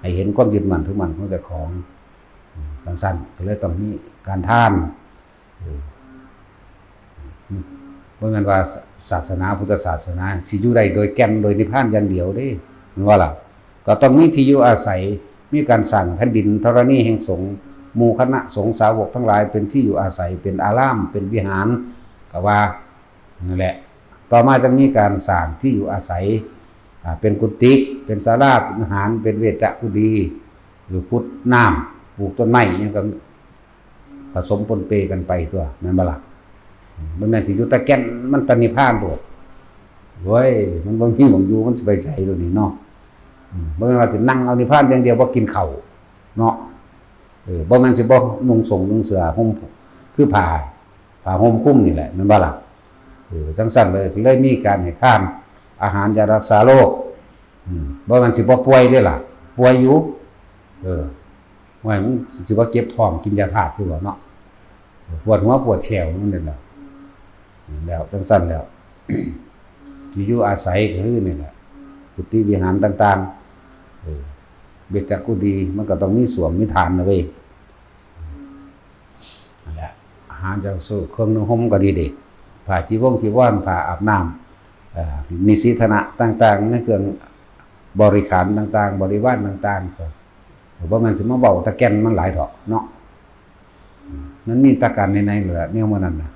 ให้เห็นความยึดมั่นถือมั่นของเจ้าของ อืม จั่งซั่น ก็เลยต้องมีการทาน เออ บ่แม่นว่าศาสนาพุทธศาสนาสิอยู่ได้โดยแก่นโดยนิพพานอย่างเดียวเด้ แม่นบ่ล่ะ ก็ต้องมีที่อยู่อาศัย มีการสร้างแผ่นดินธรณีแห่งสงฆ์ หมู่คณะสงฆ์สาวกทั้งหลายเป็นที่อยู่อาศัย เป็นอาราม เป็นวิหาร ก็ว่านั่นแหละ ต่อมาจะมีการสร้างที่อยู่อาศัย อ่า เป็นกุฏิ เป็นศาลา เป็นวิหาร เป็นเวชกุฏี หรือขุดน้ำ ปลูกต้นไม้ อิหยังก็ ผสมปนเปกันไปตัว แม่นบ่ล่ะ บ่แม่นสิอยู่แต่แก่นมันแต่นิพพานโลด เว้ย มันบ่มีหม่องอยู่ มันสิไปไสโลดนี่เนาะ อืม บ่แม่นว่าสินั่งเอานิพพานอย่างเดียว บ่กินข้าวเนาะ เออ บ่แม่นสิบ่นุ่งสงนุ่งเสื้อห่ม คือผ้า ผ้าห่มคลุมนี่แหละ แม่นบ่ล่ะ เออ จั่งซั่นเลย เลยมีการให้ทานอาหารยารักษาโรค อืม บ่แม่นสิบ่ป่วยเด้ล่ะ ป่วยอยู่ เออ ว่ามันสิว่าเจ็บท้องกินยาธาตุอยู่บ่เนาะ ปวดหัวปวดแข้วนั่นแหละ แล้วจั่งซั่นแล้ว ที่อยู่อาศัยก็คือนี่แหละ กุฏิวิหารต่างๆ เออ เวชกุฏีมันก็ต้องมีส้วมมีฐานนะเว้ย นั่นแหละ อาหารจั่งสู้ เครื่องนุ่งห่มก็ดีเด้ ผ้าจีวรจีวร ผ้าอาบน้ำ เอ่อ นิสีฐานะต่างๆ ในเครื่องบริขารต่างๆ บริวารต่างๆ ก็ บ่แม่นสิมาเว้าแต่แก่นมันหลายดอกเนาะ มันมีแต่การในๆ นั่นแหละ แนวหมู่นั้นน่ะ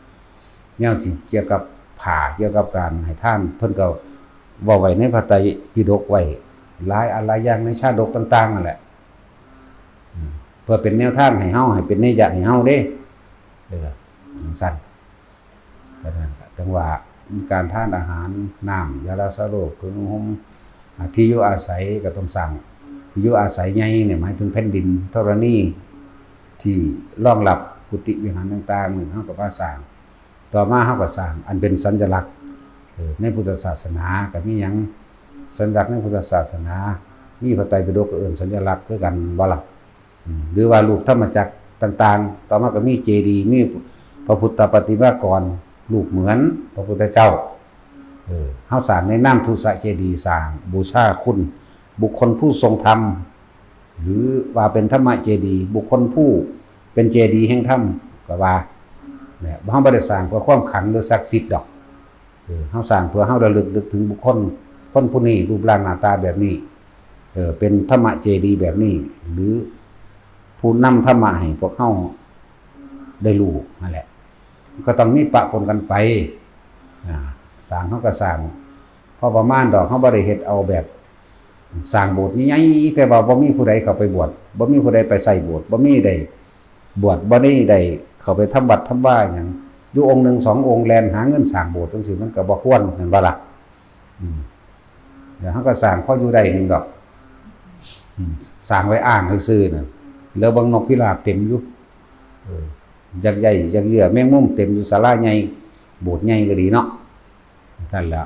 แนวสิเกี่ยวกับผ้า เกี่ยวกับการให้ทาน เพิ่นก็เว้าไว้ในพระไตรปิฎกไว้ หลายอันหลายอย่างในชาดกต่างๆ นั่นแหละ อืม เพื่อเป็นแนวทางให้เฮา ให้เป็นนัยยะให้เฮาเด้ เออ จั่งซั่น ก็นั่นล่ะ จั่งว่ามีการทานอาหาร น้ำ ยารักษาโรค เครื่องนุ่งห่ม อ่า ที่อยู่อาศัยก็ต้องสร้าง ที่อยู่อาศัยใหญ่เนี่ยหมายถึงแผ่นดินธรณี ที่รองรับกุฏิวิหารต่างๆ นี่เฮาก็มาสร้าง ต่อมาเฮาก็สร้างอันเป็นสัญลักษณ์ เออ ในพุทธศาสนาก็มีหยัง สัญลักษณ์ในพุทธศาสนา มีพระไตรปิฎกก็เอิ้นสัญลักษณ์คือกันบ่ล่ะ อืม หรือว่ารูปธรรมจักร ต่างๆ ต่อมาก็มีเจดีย์ มีพระพุทธปฏิมากร รูปเหมือนพระพุทธเจ้า เออ เฮาสร้างในนามทุสะเจดีย์ สร้างบูชาคุณบุคคลผู้ทรงธรรม หรือว่าเป็นธรรมเจดีย์ บุคคลผู้เป็นเจดีย์แห่งธรรม ก็ว่า เนี่ย เฮาบ่ได้สร้างเพื่อความขลังหรือศักดิ์สิทธิ์ดอก เออ เฮาสร้างเพื่อเฮาระลึกนึกถึงบุคคล คนผู้นี้ รูปร่างหน้าตาแบบนี้ เออ เป็นธรรมเจดีย์แบบนี้ หรือผู้นำธรรมะให้พวกเฮาได้รู้นั่นแหละ ก็ต้องมีปะปนกันไป อ่า สร้างเฮาก็สร้าง พอประมาณดอก เฮาบ่ได้เฮ็ดเอาแบบ สร้างโบสถ์ใหญ่ๆ แต่ว่าบ่มีผู้ใดเข้าไปบวช บ่มีผู้ใดไปใส่โบสถ์ บ่มีได้บวช บ่ได้ ได้เข้าไปทำวัดทำวาหยัง อยู่องค์หนึ่งสององค์แล่นหาเงินสร้างโบสถ์จังซี่ มันก็บ่ควร แม่นบ่ล่ะ อืม แล้วเฮาก็สร้างพออยู่ได้หนึ่งดอก อืม สร้างไว้อ้างซื่อๆ น่ะ แล้วเบิ่งนกพิราบเต็มอยู่ เออ ยักษ์ใหญ่ ยักษ์เยือ แมงมุมเต็มอยู่ ศาลาใหญ่ โบสถ์ใหญ่ก็ดีเนาะ ซั่นแหละ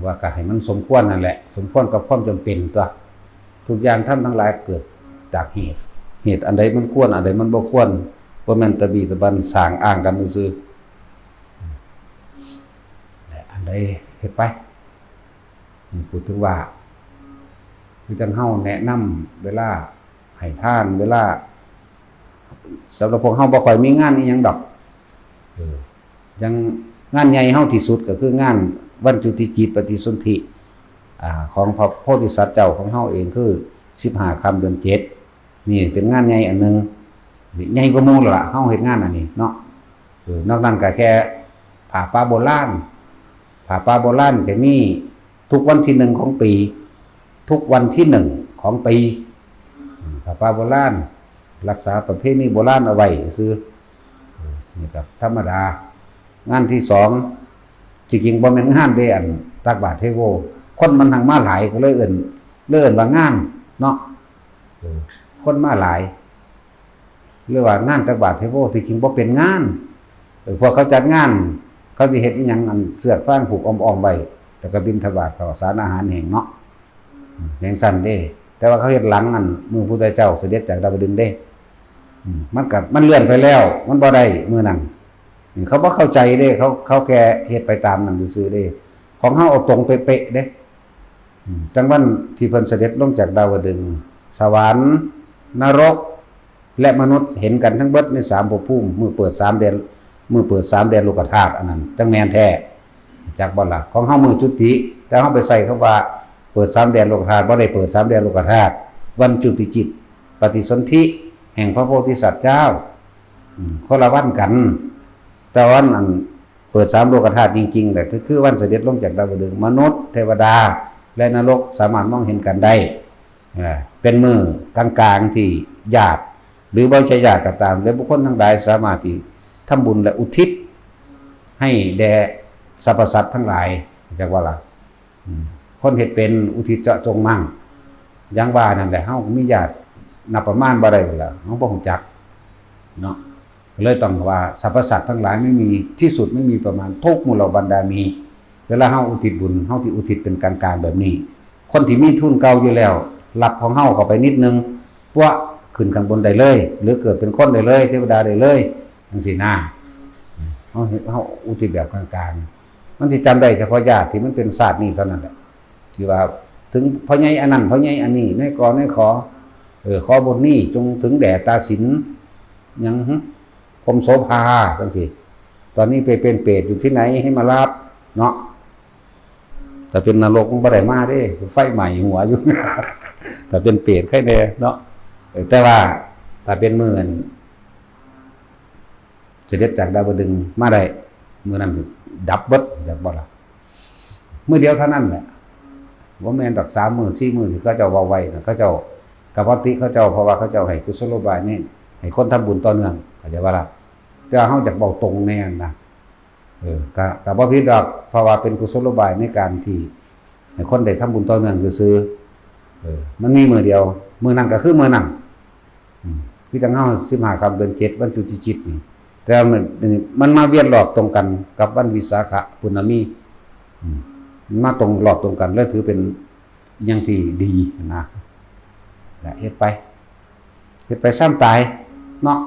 ว่าก็ให้มันสมควรนั่นแหละ สมควรกับความจำเป็นตัว ทุกอย่างธรรมทั้งหลายเกิดจากเหตุ เหตุอันใดมันควร อันใดมันบ่ควร บ่แม่นตะบีตะบันสร้างอ้างกันซื่อๆ และอันใดเฮ็ดไป นี่พูดถึงว่า คือจั่งเฮาแนะนำเวลาให้ทาน เวลา สำหรับพวกเฮาบ่ค่อยมีงานอีหยังดอก เออ อย่างงานใหญ่เฮาที่สุดก็คืองานวันจุติจิตปฏิสนธิ อ่า ของพระโพธิสัตว์เจ้าของเฮาเอง คือสิบห้าค่ำเดือนเจ็ด นี่เป็นงานใหญ่อันหนึ่ง ใหญ่กว่าหมู่แล้วล่ะ เฮาเฮ็ดงานอันนี้เนาะ เออ นอกนั้นก็แค่ผ้าป่าโบราณ ผ้าป่าโบราณก็มีทุกวันที่หนึ่งของปี ทุกวันที่หนึ่งของปี อืม ผ้าป่าโบราณ รักษาประเพณีโบราณเอาไว้ซื่อ เออ นี่ก็ธรรมดา งานที่สอง จริงๆ บ่แม่นงานเด้ อันตักบาตรเทโว คนมันทั้งมาหลายก็เลยเอิ้น เลยเอิ้นว่างานเนาะ เออ คนมาหลาย เรียกว่างานตักบาตรเทโว ที่จริงบ่เป็นงาน เออ พวกเขาจัดงาน เขาสิเฮ็ดอิหยัง อันเสือกฟางผูกอ้อมๆ ไว้ แล้วก็บิณฑบาตข้าวสารอาหารแห้งเนาะ อืม จั่งซั้นเด้ แต่ว่าเขาเฮ็ดหลังอันมื้อพุทธเจ้าเสด็จจากดาวดึงส์เด้ อืม มันก็ มันเลื่อนไปแล้ว มันบ่ได้มื้อนั้น อืม เขาบ่เข้าใจเด้ เขา เขาแค่เฮ็ดไปตามนั้นซื่อๆ เด้ ของเฮาเอาตรงเป๊ะๆ เด้ อืม จั่งวันที่เพิ่นเสด็จลงจากดาวดึงส์ สวรรค์ นรก และมนุษย์เห็นกันทั้งเบิดในสามภพภูมิ มื้อเปิดสามแดน มื้อเปิดสามแดนโลกธาตุ อันนั้นจั่งแม่นแท้ จักบ่ล่ะ ของเฮามื้อจุติ แต่เฮาไปใส่คำว่าเปิดสามแดนโลกธาตุ บ่ได้เปิดสามแดนโลกธาตุ วันจุติจิต ปฏิสนธิ แห่งพระโพธิสัตว์เจ้า อืม คนละวันกัน แต่วันอันเปิดสามโลกธาตุจริงๆ แหละ ก็คือวันเสด็จลงจากดาวดึงส์ มนุษย์ เทวดา และนรกสามารถมองเห็นกันได้ อ่า เป็นมื้อกลางๆ ที่ญาติ หรือบ่ใช่ญาติก็ตาม และบุคคลทั้งหลายสามารถที่ทำบุญและอุทิศให้แด่สรรพสัตว์ทั้งหลาย จักว่าล่ะ อืม คนเฮ็ดเป็นอุทิศเจาะจงมั่ง อย่างว่านั่นแหละ เฮามีญาตินับประมาณบ่ได้ล่ะ เฮาบ่ฮู้จักเนาะ ก็เลยต้องว่าสรรพสัตว์ทั้งหลายไม่มีที่สุด ไม่มีประมาณ ทุกหมู่เหล่าบรรดามี เวลาเฮาอุทิศบุญ เฮาสิอุทิศเป็นกลางๆ แบบนี้ คนที่มีทุนเก่าอยู่แล้ว รับของเฮาเข้าไปนิดนึง ปั๊วะ ขึ้นข้างบนได้เลย หรือเกิดเป็นคนได้เลย เทวดาได้เลย จั่งซี้นะ เฮา เฮาอุทิศแบบกลางๆ มันสิจำได้เฉพาะญาติที่มันเป็นชาตินี้เท่านั้นแหละ ที่ว่าถึงพ่อใหญ่อันนั้น พ่อใหญ่อันนี้ นายกอ นายขอ เออ ขอบุญนี้จงถึงแด่ตาสิน หยัง หึ พรหมโสภา จั่งซี้ ตอนนี้ไปเป็นเปรตอยู่ที่ไหนให้มารับเนาะ ถ้าเป็นนรกมันบ่ได้มาเด้ ไฟไหม้หัวอยู่ ถ้าเป็นเปรตใครแน่เนาะ เออ แต่ว่าถ้าเป็นมื้ออันเสด็จจากดาวดึงส์มาได้ มื้อนั้นดับเบิด จักบ่ล่ะ มื้อเดียวเท่านั้นแหละ บ่แม่นดอก สามมื้อ สี่มื้อที่เขาเจ้าเว้าไว้นะ เขาเจ้า กับปกติเขาเจ้า เพราะว่าเขาเจ้าให้กุศโลบายนี่ ให้คนทำบุญต่อเนื่อง เข้าใจบ่ล่ะ แต่ว่าเฮาอยากเว้าตรงแน่นะ เออ ก็ ก็บ่ผิดดอก เพราะว่าเป็นกุศโลบายในการที่ให้คนได้ทำบุญต่อเนื่องซื่อๆ เออ มันมีมื้อเดียว มื้อนั้นก็คือมื้อนั้น อืม คือจั่งเฮาสิบห้าค่ำเดือนเจ็ด วันจุติจิตนี่ แต่ว่ามัน มันมาเวียนรอบตรงกันกับวันวิสาขบุณณมี อืม มันมาตรงรอบตรงกัน เลยถือเป็นอย่างที่ดีนะ และเฮ็ดไป เฮ็ดไปซ่ามตายเนาะ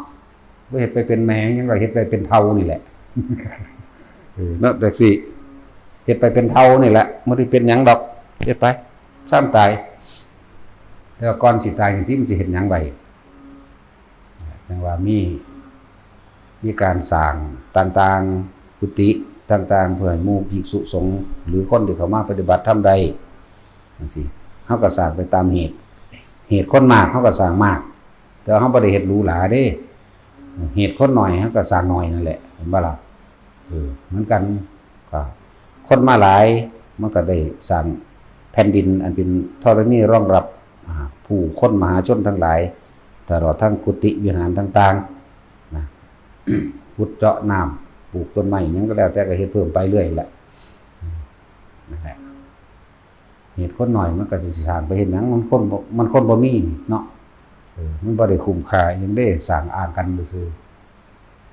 บ่เฮ็ดไปเป็นแม่หยังดอก เฮ็ดไปเป็นเฒ่านี่แหละ เออ เนาะ จั่งซี้ เฮ็ดไปเป็นเฒ่านี่แหละ บ่ได้เป็นหยังดอก เฮ็ดไปซ่ามตาย แต่ว่าก่อนสิตายนี่ติมันสิเฮ็ดหยังไว้ จั่งว่ามี มีการสร้างต่างๆ กุฏิต่างๆ เพื่อให้หมู่ภิกษุสงฆ์ หรือคนที่เข้ามาปฏิบัติธรรมได้ จั่งซี้ เฮาก็สร้างไปตามเหตุ เหตุคนมาก เฮาก็สร้างมาก แต่ว่าเฮาบ่ได้เฮ็ดหรูหราเด้ เหตุคนน้อย เฮาก็สร้างน้อยนั่นแหละ เห็นบ่ล่ะ เออ เหมือนกัน ก็คนมาหลาย มันก็ได้สร้างแผ่นดินอันเป็นธรณีรองรับ อ่า ผู้คนมหาชนทั้งหลาย ตลอดทั้งกุฏิวิหารต่างๆ นะ ขุดเจาะน้ำ ปลูกต้นไม้ หยังก็แล้วแต่ ก็เฮ็ดเพิ่มไปเรื่อยแหละ นั่นแหละ เหตุคนน้อยมันก็สิสร้างไปเฮ็ดหยัง มันคนบ่ มันคนบ่มีเนาะ เออ มันบ่ได้คุ้มค่าอิหยังเด้ สร้างอ้างกันซื่อ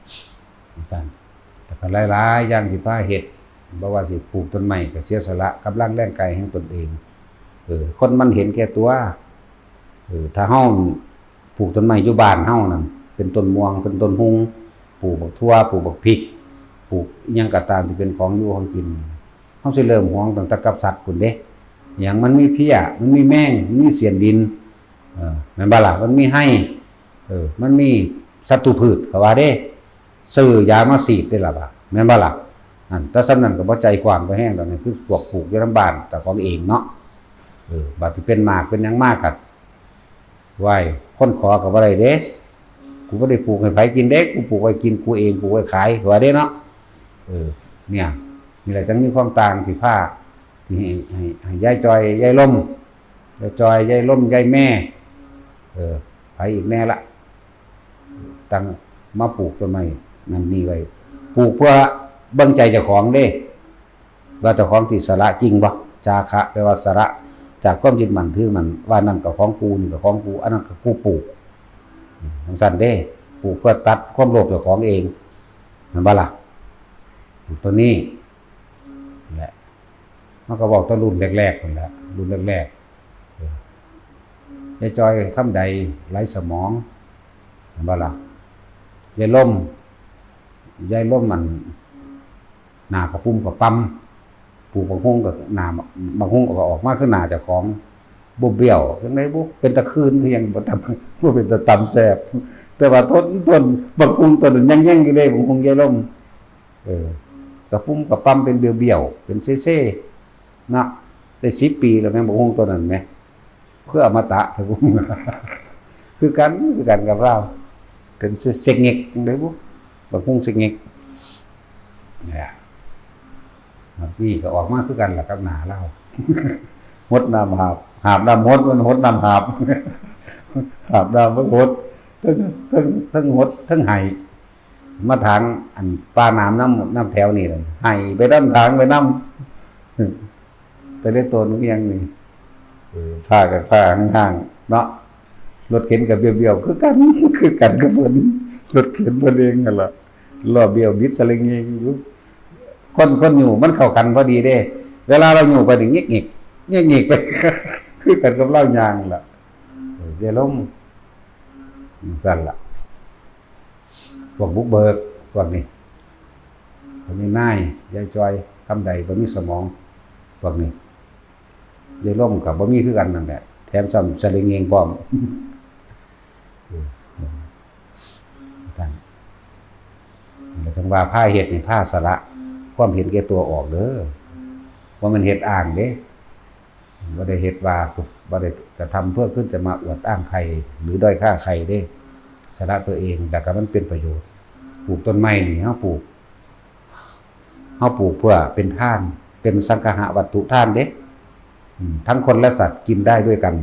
ๆ จั่งซั้น แต่ก็หลายๆ อย่างที่พาเฮ็ด บ่ว่าสิปลูกต้นไม้ก็เสียสละกำลังแรงกายแห่งตนเอง เออ คนมันเห็นแก่ตัว เออ ถ้าเฮาปลูกต้นไม้อยู่บ้านเฮานั่น เป็นต้นม่วง เป็นต้นฮุ่ง ปลูกบักถั่ว ปลูกบักพริก ปลูกอิหยังก็ตามที่เป็นของอยู่ของกิน เฮาสิเริ่มหวงตั้งแต่กับสัตว์พู้นเด้ หยังมันมีเพี้ย มันมีแมง มันมีเสี้ยนดิน เออ แม่นบ่ล่ะ มันมีไฮ เออ มันมีศัตรูพืช เขาว่าเด้ ซื้อยามาฉีดเด้ล่ะว่า แม่นบ่ล่ะ นั่น แต่ส่ำนั้นก็บ่ใจกว้างบ่แฮงดอก นั่นคือพวกปลูกอยู่นำบ้านเจ้าของเองเนาะ เออ บัดที่เป็นหมากเป็นหยังมาก็ ไหว้ คนขอก็บ่ได้เด้ กูบ่ได้ปลูกให้ไผกินเด้ กูปลูกไว้กินกูเอง ปลูกไว้ขาย ว่าเด้เนาะ เออ เนี่ย นี่แหละจั่งมีความต่างที่พา ที่ให้ ให้ ให้ยายจอย ยายลม ยายจอย ยายลม ยายแม่ เออ ไผอีกแน่ละ ตั้งมาปลูกต้นไม้นั่นนี่ไว้ ปลูกเพื่อเบิ่งใจเจ้าของเด้ ว่าเจ้าของสิสละจริงบ่ จาคะ แปลว่าสละจากความยึดมั่นถือมั่น ว่านั่นก็ของกู นี่ก็ของกู อันนั้นก็กูปลูก จั่งซั้นเด้ ปลูกเพื่อตัดความโลภเจ้าของเอง แม่นบ่ล่ะ ปลูกต้นนี้ แหละ มันก็เว้าแต่รุ่นแรกๆ นั่นแหละ รุ่นแรกๆ เออ ยายจอย คำใด ไหลสมอง แม่นบ่ล่ะ ยายลม ยายลม อัน หน้ากระปุ่มกระปำ ปลูกบักฮุ่งก็หน้า บักฮุ่งก็ออกมาคือหน้าเจ้าของ บ่เบี้ยว จั่งใดบุ เป็นตาคืนคือหยัง บ่ตำ บ่เป็นตาตำแซ่บ แต่ว่าต้น ต้นบักฮุ่งต้นนั้นยังแยงอยู่เด้ บักฮุ่งยายลม เออ กระปุ่มกระปำเป็นเบี้ยวๆ เป็นเซ่ๆ เนาะ ได้สิบปีแล้วแม่นบักฮุ่งต้นนั้นแหม คืออมตะเถอะ คือกัน คือกันกับลาว เป็นเซกเง็กจั่งใดบุ บักฮุ่งเซกเง็ก เนี่ย บักนี่ก็ออกมาคือกันล่ะกับหน้าลาว หดน้ำหาบ หาบน้ำหด มันหดน้ำหาบ หาบน้ำมันหด ทั้ง ทั้ง ทั้งหด ทั้งไห้ มาถางอันป่าน้ำ น้ำ น้ำแถวนี่ล่ะ ไห้ไปนำ ถางไปนำ แต่ละต้นมันยังนี่ เออ ผ้ากับผ้าห่างๆ เนาะ รถเข็นกับเบี้ยวๆ คือกัน คือกันกับเพิ่น รถเข็นเพิ่นเองนั่นล่ะ ล้อเบี้ยวบิดสะเล็งเงงอยู่ คน คนอยู่มันเข้ากันพอดีเด้ เวลาเราอยู่ไปนี่ งิกๆ งิกๆ ไป คือกันกับลาวย่างนั่นล่ะ เออ อย่าลง จั่งซั้นล่ะ พวกบุกเบิก พวกนี้ บ่มีนาย ยายจอย คำใด บ่มีสมอง พวกนี้ ยายลมก็บ่มีคือกันนั่นแหละ แถมซ้ำสะเล็งเงงพร้อม เออ ท่าน แล้วจั่งว่าพาเฮ็ดนี่ พาสละความเห็นแก่ตัวออกเด้อ บ่แม่นเฮ็ดอ้างเด้ บ่ได้เฮ็ดว่า บ่ได้กระทำเพื่อขึ้นจะมาอวดอ้างใคร หรือด้อยค่าใครเด้ สละตัวเอง แล้วก็มันเป็นประโยชน์ ปลูกต้นไม้นี่ เฮาปลูก เฮาปลูกเพื่อเป็นทาน เป็นสังคหวัตถุทานเด้ อืม ทั้งคนและสัตว์กินได้ด้วยกัน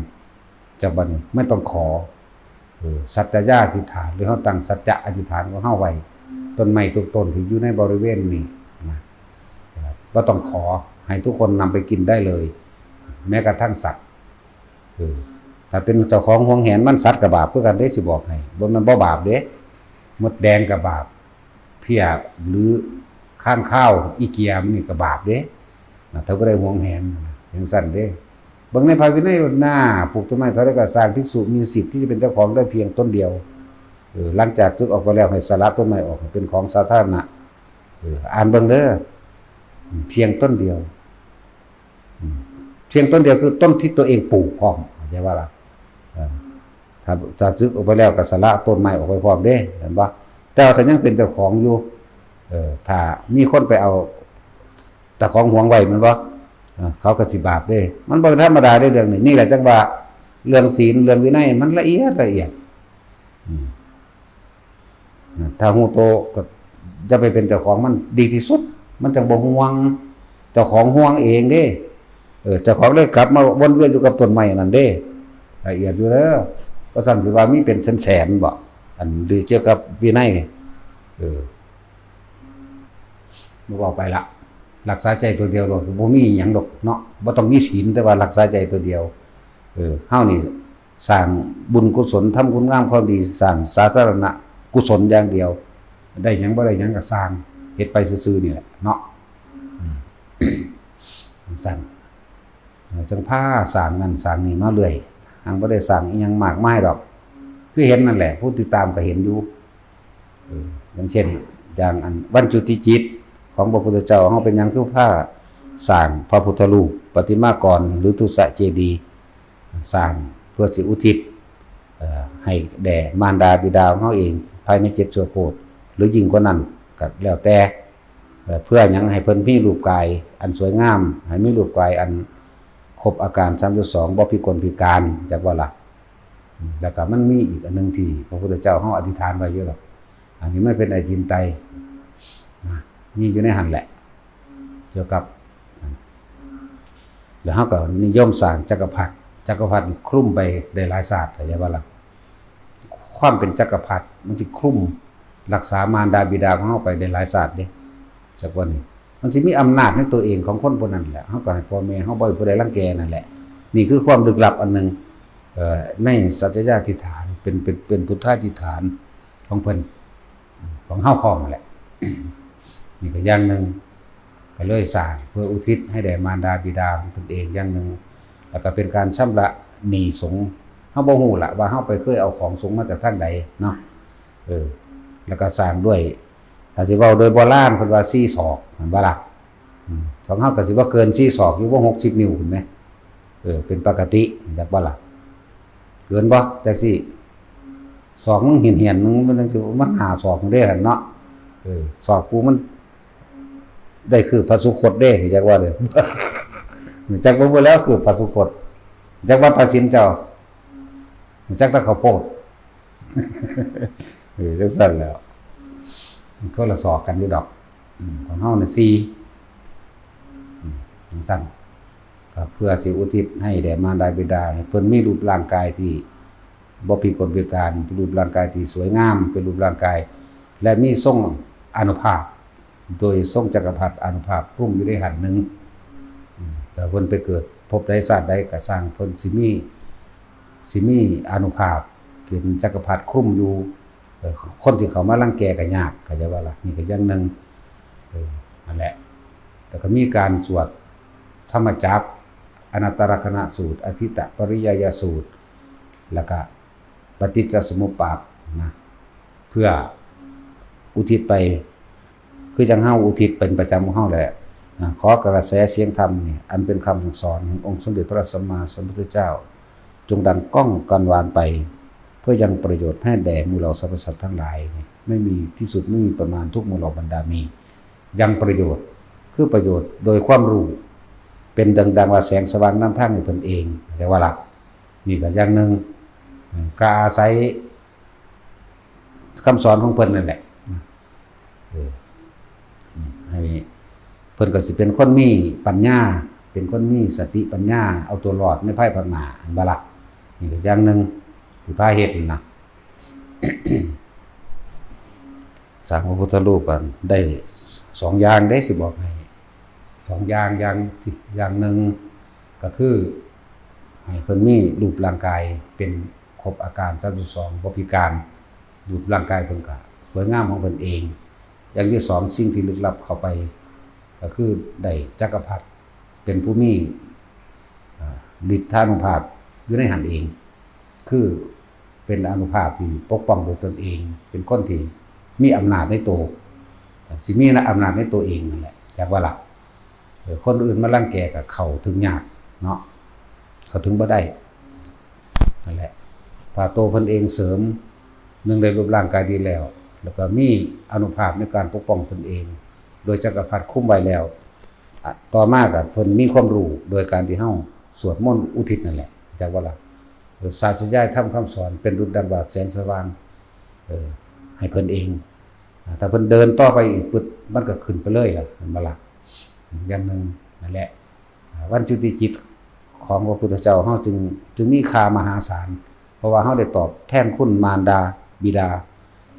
จากบัดนี้ไม่ต้องขอ เออ สัจจาอธิษฐาน หรือเฮาตั้งสัจจะอธิษฐานของเฮาไว้ ต้นไม้ทุกต้นที่อยู่ในบริเวณนี้นะ บ่ต้องขอ ให้ทุกคนนำไปกินได้เลย แม้กระทั่งสัตว์ เออ ถ้าเป็นเจ้าของหวงแหนมัน สัตว์ก็บาปคือกันเด้ สิบอกให้ บ่แม่นบ่บาปเด้ มดแดงก็บาป เพี้ยหรือค้างคาว อีเกีย มันนี่ก็บาปเด้ นะ ถ้าบ่ได้หวงแหนนะ จั่งซั้นเด้ เบิ่งในพระวินัยโลดนา ปลูกต้นไม้เท่าใดก็สร้าง ภิกษุมีสิทธิ์ที่จะเป็นเจ้าของได้เพียงต้นเดียว เออ หลังจากสึกออกไปแล้วให้สละต้นไม้ออกให้เป็นของสาธารณะ เออ อ่านเบิ่งเด้อ เพียงต้นเดียว อืม เพียงต้นเดียวคือต้นที่ตัวเองปลูกพร้อม เข้าใจว่าล่ะ เออ ถ้า ถ้าสึกออกไปแล้วก็สละต้นไม้ออกไปพร้อมเด้ เห็นบ่ แต่ว่าถ้ายังเป็นเจ้าของอยู่ เออ ถ้ามีคนไปเอา เจ้าของหวงไว้แม่นบ่ เออ เขาก็สิบาปเด้ มันบ่ธรรมดาเด้เรื่องนี้ นี่แหละจั่งว่าเรื่องศีล เรื่องวินัยมันละเอียดละเอียด อืม ถ้าฮู้โตก็อย่าไปเป็นเจ้าของมันดีที่สุด มันจั่งบ่ห่วง เจ้าของห่วงเองเด้ เออ เจ้าของเลยกลับมาวนเวียนอยู่กับต้นไม้นั่นเด้ ละเอียดอยู่เด้อ ว่าซั่นสิว่ามีเป็นแสนๆ บ่ อันเรื่องเกี่ยวกับวินัย เออ บ่เว้าไปละ รักษาใจตัวเดียวโลด บ่มีหยังดอกเนาะ บ่ต้องมีศีล แต่ว่ารักษาใจตัวเดียว เออ เฮานี่สร้างบุญกุศล ทำคุณงามความดี สร้างสาธารณกุศลอย่างเดียว ได้หยังบ่ได้หยังก็ซ่าง เฮ็ดไปซื่อๆ นี่แหละเนาะ อืม จั่งซั้น เออ จั่งพาสร้างนั่นสร้างนี่มาเรื่อย หังบ่ได้สร้างอิหยังมากมายดอก คือเห็นนั่นแหละ ผู้ติดตามก็เห็นอยู่ เออ อย่างเช่น อย่างอันวันจุติจิตของพระพุทธเจ้า เฮาเป็นหยังคือพาสร้างพระพุทธรูป ประติมากร หรือทุสเจดีย์ สร้างเพื่อสิอุทิศ เอ่อ ให้แด่มารดาบิดาของเฮาเอง ภายในเจ็ดชั่วโคตร หรือยิ่งกว่านั้นก็แล้วแต่ เอ่อ เพื่อหยัง ให้เพิ่นมีรูปกายอันสวยงาม ให้มีรูปกายอันครบอาการสามสิบสอง บ่พิกลพิการ จักว่าล่ะ อืม แล้วก็มันมีอีกอันหนึ่งที่พระพุทธเจ้าเฮาอธิษฐานไว้อยู่ดอก อันนี้มันเป็นไอจินไตย นะ มีอยู่ในหั่นแหละ เกี่ยวกับ แล้วเฮาก็นิยมสร้างจักรพรรดิ จักรพรรดินี่คลุมไปได้หลายชาติ เข้าใจบ่ล่ะ ความเป็นจักรพรรดิมันสิคลุมรักษามารดาบิดาของเฮาไปได้หลายชาติเด้ จักว่านี่ มันสิมีอำนาจในตัวเองของคนผู้นั้นแหละ เฮาก็ให้พ่อแม่เฮาบ่ให้ผู้ใดรังแกนั่นแหละ นี่คือความลึกลับอันหนึ่ง เอ่อ ในสัจจญาธิฐาน เป็น เป็น เป็นพุทธาธิฐานของเพิ่น ของเฮาพร้อมนั่นแหละ นี่ก็อย่างหนึ่ง ก็เลยสร้างเพื่ออุทิศให้แด่มารดาบิดาของตนเองอย่างหนึ่ง แล้วก็เป็นการชำระหนี้สงฆ์ เฮาบ่ฮู้ละว่าเฮาไปเคยเอาของสงฆ์มาจากทางใดเนาะ เออ แล้วก็สร้างด้วย ถ้าสิเว้าโดยโบราณเพิ่นว่าสี่ศอก แม่นบ่ล่ะ อืม ของเฮาก็สิบ่เกินสี่ศอกอยู่ บ่หกสิบ นิ้ว เห็นไหม เออ เป็นปกติ จักบ่ล่ะ เกินบ่ จักสี่ ศอกมึงเหี่ยนๆ นึง มันจั่งสิ มันห้าศอกเด้หั่นเนาะ เออ ศอกกูมันได้คืบพระสุคตเด้ จักว่าเด้อ จักบ่ บ่แล้วคืบพระสุคต จักว่าตัดสินเจ้า จักตะข้าวโพด เออ จังซั่นแหล้ว มันคนละศอกกันอยู่ดอก อืม ของเฮานี่สี่ อืม จังซั่น ก็เพื่อสิอุทิศให้แด่มารดาบิดา ให้เพิ่นมีรูปร่างกายที่บ่พิกลพิการ รูปร่างกายที่สวยงาม เป็นรูปร่างกาย และมีทรงอานุภาพ โดยทรงจักรพรรดิอานุภาพคลุมอยู่ในหั่นหนึ่ง อืม แต่เพิ่นไปเกิดภพใดชาติใดก็ซ่าง เพิ่นสิมี สิมีอานุภาพเป็นจักรพรรดิคลุมอยู่ เอ่อ คนที่เข้ามารังแกก็ยาก เข้าใจบ่ล่ะ นี่ก็อย่างหนึ่ง เออ นั่นแหละ แล้วก็มีการสวดธรรมจักร อนัตตลักษณสูตร อธิตตปริยายสูตร แล้วก็ปฏิจจสมุปบาทนะ เพื่ออุทิศไป คือจั่งเฮาอุทิศเป็นประจำของเฮาแหละ นะ ขอกระแสเสียงธรรมนี่ อันเป็นคำสั่งสอนแห่งองค์สมเด็จพระสัมมาสัมพุทธเจ้า จงดังก้องกังวานไป เพื่อยังประโยชน์ให้แด่หมู่เหล่าสรรพสัตว์ทั้งหลาย ไม่มีที่สุด ไม่มีประมาณ ทุกหมู่เหล่าบรรดา มียังประโยชน์ คือประโยชน์โดยความรู้ เป็นดัง ดังว่าแสงสว่างนำทางให้เพิ่นเอง แต่ว่าล่ะ นี่ก็อย่างหนึ่ง ก็อาศัยคำสอนของเพิ่นนั่นแหละ เออ ให้ เพิ่นก็สิเป็นคนมีปัญญา เป็นคนมีสติปัญญา เอาตัวรอดในภายภาคหน้า อันบ่ล่ะ นี่ก็อย่างหนึ่งที่พาเฮ็ดนั่นนะ สร้างพระพุทธรูปกันได้สองอย่างเด้ สิบอกให้ สองอย่าง อย่าง อย่างหนึ่งก็คือ ให้เพิ่นมีรูปร่างกายเป็นครบอาการสามสิบสอง บ่พิการ รูปร่างกายเพิ่นก็สวยงามของเพิ่นเอง อย่างที่สอง สิ่งที่ลึกลับเข้าไป ก็คือได้จักรพรรดิเป็นผู้มี อ่า ฤทธานุภาพอยู่ในหั้นเอง คือเป็นอานุภาพที่ปกป้องโดยตนเอง เป็นคนที่มีอำนาจในตัว สิมีอำนาจในตัวเองนั่นแหละ จักว่าล่ะ เออ คนอื่นมารังแกก็เข้าถึงยากเนาะ เข้าถึงบ่ได้ นั่นแหละ ถ้าตัวเพิ่นเองเสริม หนึ่งได้รูปร่างกายดีแล้ว แล้วก็มีอานุภาพในการปกป้องตนเอง โดยจักรพรรดิคุ้มไว้แล้ว อ่ะ ต่อมาก็เพิ่นมีความรู้โดยการที่เฮาสวดมนต์อุทิศนั่นแหละ จักว่าล่ะ เออ สาธยายธรรมคำสอนเป็นดุจดังบาทแสงสว่าง เออ ให้เพิ่นเอง อ่ะ ถ้าเพิ่นเดินต่อไปอีกปึ๊บ มันก็ขึ้นไปเลยล่ะ เห็นบ่ล่ะ อย่างหนึ่งนั่นแหละ อ่า วันจุติจิตของพระพุทธเจ้าเฮาจึง จึงมีค่ามหาศาล เพราะว่าเฮาได้ตอบแทนคุณมารดาบิดา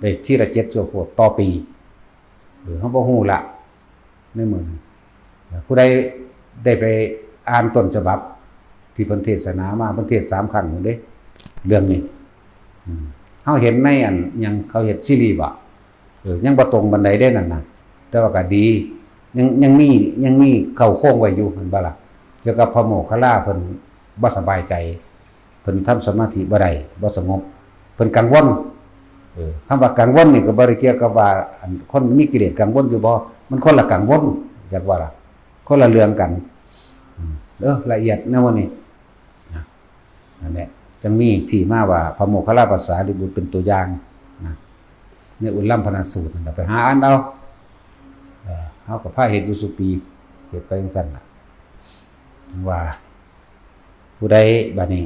ได้ทีละเจ็ดชั่วโคตรต่อปี เออ เฮาบ่ฮู้ละ ในมื้อนั้น ผู้ใดได้ไปอ่านต้นฉบับ ที่เพิ่นเทศนามา เพิ่นเทศน์สามครั้งพู้นเด้ เรื่องนี้ อืม เฮาเห็นในอันหยังเขาเฮ็ดซีรีส์บ่ เออ ยังบ่ตรงปานใดเด้นั่นน่ะ แต่ว่าก็ดี ยัง ยังมี ยังมีเข้าโครงไว้อยู่ แม่นบ่ล่ะ เกี่ยวกับพระโมคคัลลาเพิ่นบ่สบายใจ เพิ่นทำสมาธิบ่ได้ บ่สงบ เพิ่นกังวล เออ คำว่ากังวลนี่ก็บ่ได้เกี่ยวกับว่า อัน คนมีกิเลสกังวลอยู่บ่ มันคนละกังวล จักว่าล่ะ คนละเรื่องกัน อืม เออ ละเอียดนะมื้อนี้ นะ นั่นแหละ จั่งมีที่มาว่าพระโมคคัลลาภาษาริบุตรเป็นตัวอย่างนะ ในอุลลัมภนสูตรนั่นน่ะ ไปหาอ่านเอา เออ เฮาก็พาเฮ็ดอยู่ซุปี เฮ็ดไปจั่งซั้นน่ะ ว่า ผู้ใดบัดนี้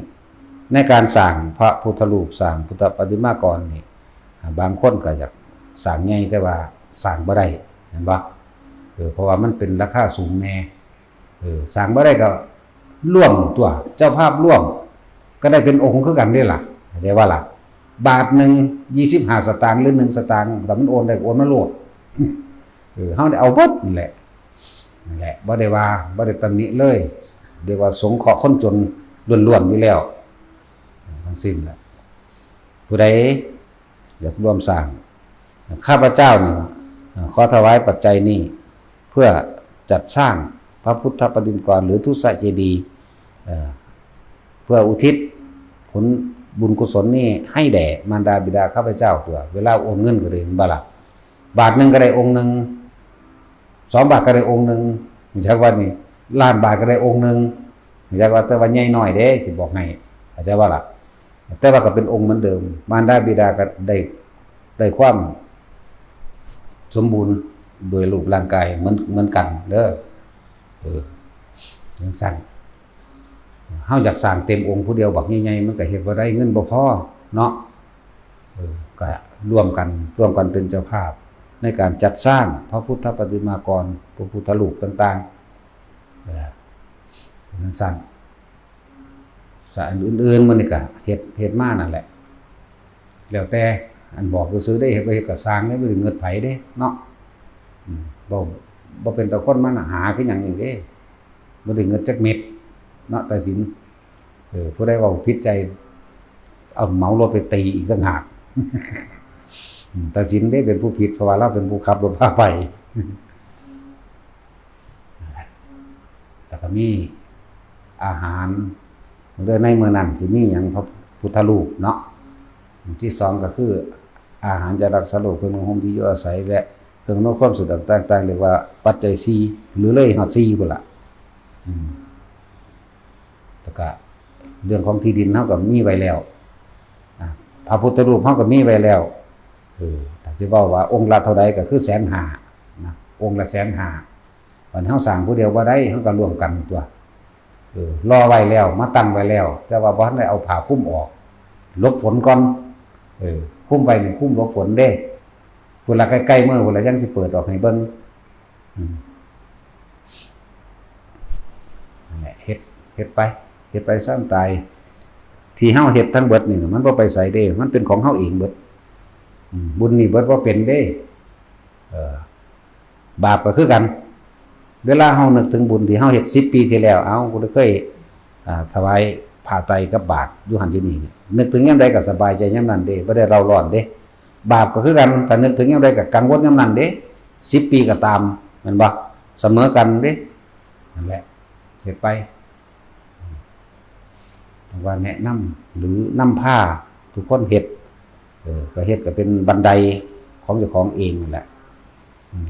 ในการสร้างพระพุทธรูป สร้างพุทธปฏิมากรนี่ อ่า บางคนก็อยากสร้างใหญ่ แต่ว่าสร้างบ่ได้ เห็นบ่ เออ เพราะว่ามันเป็นราคาสูงแน่ เออ สร้างบ่ได้ก็ร่วมตัว เจ้าภาพร่วม ก็ได้เป็นองค์คือกันเด้ล่ะ เข้าใจว่าล่ะ บาทหนึ่ง ยี่สิบห้าสตางค์ หรือ หนึ่ง สตางค์ ถ้ามันโอนได้ก็โอนมาโลด เออ เฮาได้เอาเบิดนั่นแหละ นั่นแหละ บ่ได้ว่า บ่ได้ตำหนิเลย เรียกว่าสงเคราะห์คนจนล้วนๆอยู่แล้ว ทั้งสิ้นแหละ ผู้ใดอยากร่วมสร้าง ข้าพเจ้านี่ ขอถวายปัจจัยนี้ เพื่อจัดสร้างพระพุทธปฏิมากร หรือทุสเจดีย์ เอ่อ เพื่ออุทิศผลบุญกุศลนี้ให้แด่มารดาบิดาข้าพเจ้า ตัว เวลาโอนเงินก็ได้ เห็นบ่ล่ะ บาทหนึ่งก็ได้องค์หนึ่ง สองบาทก็ได้องค์หนึ่ง จักว่านี่ ล้านบาทก็ได้องค์หนึ่ง จักว่า แต่ว่าใหญ่น้อยเด้ สิบอกให้ เข้าใจบ่ล่ะ แต่ว่าก็เป็นองค์เหมือนเดิม มารดาบิดาก็ได้ ได้ความสมบูรณ์โดยรูปร่างกายเหมือน เหมือนกันเด้อ เออ จั่งซั้น เฮาอยากสร้างเต็มองค์ผู้เดียวบักใหญ่ๆ มันก็เฮ็ดบ่ได้ เงินบ่พอเนาะ เออ ก็ร่วมกัน ร่วมกันเป็นเจ้าภาพ ในการจัดสร้างพระพุทธปฏิมากร พระพุทธรูปต่างๆ เออ จั่งซั้น ส่วนอันอื่นๆ มันนี่ก็เฮ็ด เฮ็ดมานั่นแหละ แล้วแต่ อันบอกซื่อๆเด้ เฮ็ดบ่เฮ็ดก็ซ่างเด้ บ่ได้เงิดไผเด้เนาะ อืม บ่ บ่เป็นตาคนมาหาคือหยังนี่เด้ บ่ได้เงิดจักเม็ดเนาะ ตาสิน เออ ผู้ใดเว้าผิดใจ เอาเหมารถไปตีอีกต่างหาก อืม ตาสินเด้เป็นผู้ผิด เพราะว่าลาวเป็นผู้ขับรถพาไป แล้วก็มีอาหาร เรื่องในมื้อนั้นสิมีหยัง พระพุทธรูปเนาะ ที่สองก็คือ อาหารจะรักษาโรค เครื่องนุ่งห่มที่อยู่อาศัย และเครื่องอำนวยความสะดวกต่างๆ เรียกว่าปัจจัยสี่ หรือเลยฮอดสี่พุ้นล่ะ อืม แล้วก็เรื่องของที่ดินเฮาก็มีไว้แล้ว อ่ะ พระพุทธรูปเฮาก็มีไว้แล้ว เออ ถ้าสิเว้าว่าองค์ละเท่าใดก็คือแสนห้านะ องค์ละแสนห้า บัดเฮาสร้างผู้เดียวบ่ได้ เฮาก็ร่วมกันตัว เออ รอไว้แล้ว มาตั้งไว้แล้ว แต่ว่าบ่ทันได้เอาผ้าคลุมออก หลบฝนก่อน เออ คลุมไว้นี่คลุมหลบฝนเด้ พุ้นละใกล้ๆมื้อพุ้นละจั่งสิเปิดออกให้เบิ่ง อืม นั่นแหละ เฮ็ด เฮ็ดไป เฮ็ดไปซ่ำตาย ที่เฮาเฮ็ดทั้งเบิดนี่น่ะ มันบ่ไปไสเด้ มันเป็นของเฮาเองเบิด อืม บุญนี่เบิดบ่เป็นเด้ เออ บาปก็คือกัน เวลาเฮานึกถึงบุญที่เฮาเฮ็ดสิบปีที่แล้ว เอ้า กูเคย อ่า ถวายผ้าไตรกับบาตรอยู่หั่นอยู่นี่ นึกถึงยามใดก็สบายใจยามนั้นเด้ บ่ได้เร่าร้อนเด้ บาปก็คือกัน ถ้านึกถึงยามใดก็กังวลยามนั้นเด้ สิบปีก็ตาม แม่นบ่ เสมอกันเด้ นั่นแหละ เฮ็ดไป ว่าแนะนำหรือนำพาทุกคนเฮ็ด เออ ก็เฮ็ดก็เป็นบันไดของเจ้าของเองนั่นแหละ อืม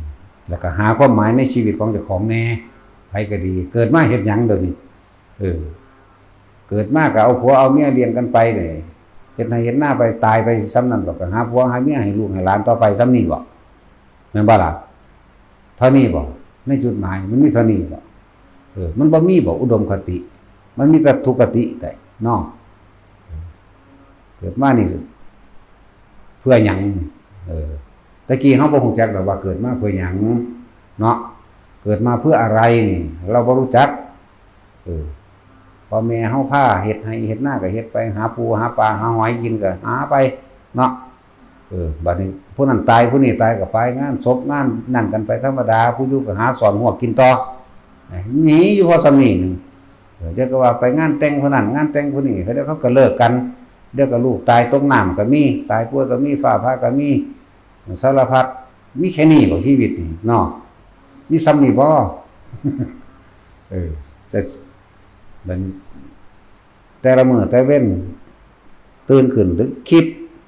แล้วก็หาความหมายในชีวิตของเจ้าของแหน่ ไผก็ดี เกิดมาเฮ็ดหยังเดี๋ยวนี้ เออ เกิดมาก็เอาผัวเอาเมียเลี้ยงกันไปเนี่ย เฮ็ดไร่เฮ็ดนาไป ตายไปส่ำนั้นดอก ก็หาผัวหาเมียให้ลูกให้หลานต่อไปส่ำนี้บ่ แม่นบ่ล่ะ เท่านี้บ่ ในจุดหมายมันมีเท่านี้บ่ เออ มันบ่มีบ่ อุดมคติ มันมีแต่ทุกขคติแต่เนาะ เกิดมานี่เพื่อหยัง เออ แต่กี้เฮาบ่ฮู้จักดอกว่าเกิดมาเพื่อหยังเนาะ เกิดมาเพื่ออะไรนี่ เราบ่รู้จัก เออ พ่อแม่เฮาพาเฮ็ดไร่เฮ็ดนาก็เฮ็ดไป หาปูหาปลาหาหอยกินก็หาไปเนาะ เออ บัดนี้ผู้นั้นตายผู้นี้ตายก็ไปงานศพงานนั่นกันไปธรรมดา ผู้อยู่ก็หาซ่อนฮวกกินต่อ หนีอยู่พอส่ำนี้หนึ่ง เออ เดี๋ยวก็ว่าไปงานแต่งผู้นั้นงานแต่งผู้นี้ เดี๋ยวเขาก็เลิกกัน เดี๋ยวก็ลูกตายตกน้ำก็มี ตายป่วยก็มี ฟ้าผ่าก็มี สารพัด มีแค่นี้บ่ชีวิตนี่เนาะ มีส่ำนี้บ่ เออ แต่ มัน แต่ละมื้อแต่เว็น ตื่นขึ้นหรือคิด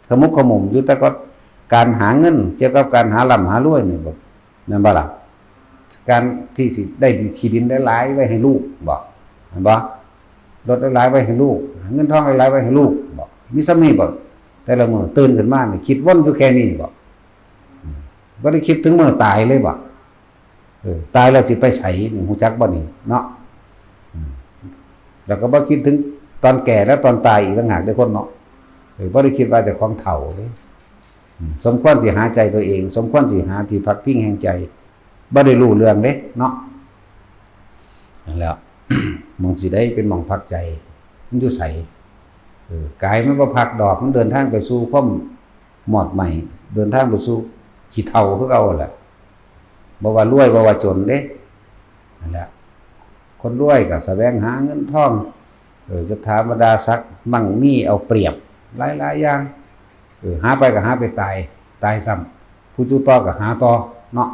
ขมุกขมุมอยู่แต่กับการหาเงิน เกี่ยวกับการหาร่ำหารวยนี่บ่ แม่นบ่ล่ะ การที่สิได้ที่ดินหลายๆไว้ให้ลูกบ่ แม่นบ่ รถหลายๆไว้ให้ลูก เงินทองหลายๆไว้ให้ลูกบ่ มีส่ำนี้บ่ แต่ละมื้อตื่นขึ้นมานี่คิดวนอยู่แค่นี้บ่ อืม บ่ได้คิดถึงมื้อตายเลยบ่ เออ ตายแล้วสิไปไสนี่ ฮู้จักบ่นี่เนาะ อืม แล้วก็บ่คิดถึงตอนแก่และตอนตายอีกต่างหากเด้อคนเนาะ เออ บ่ได้คิดว่าเจ้าของเฒ่าเด้ อืม สมควรสิหาใจตัวเอง สมควรสิหาที่พักพิงแห่งใจ บ่ได้รู้เรื่องเด้เนาะ นั่นแหละ หม่องสิได้เป็นหม่องพักใจ มันอยู่ไส เออ กายมันบ่พักดอก มันเดินทางไปสู่ความมอดไหม้ เดินทางไปสู่ขี้เฒ่าคือเก่าแหละ บ่ว่ารวยบ่ว่าจนเด้ นั่นแหละ คนรวยก็แสวงหาเงินทอง เออ ยศถาบรรดาศักดิ์มั่งมีเอาเปรียบหลายๆอย่าง เออ หาไปก็หาไปตาย ตายซ้ำ ผู้อยู่ต่อก็หาต่อเนาะ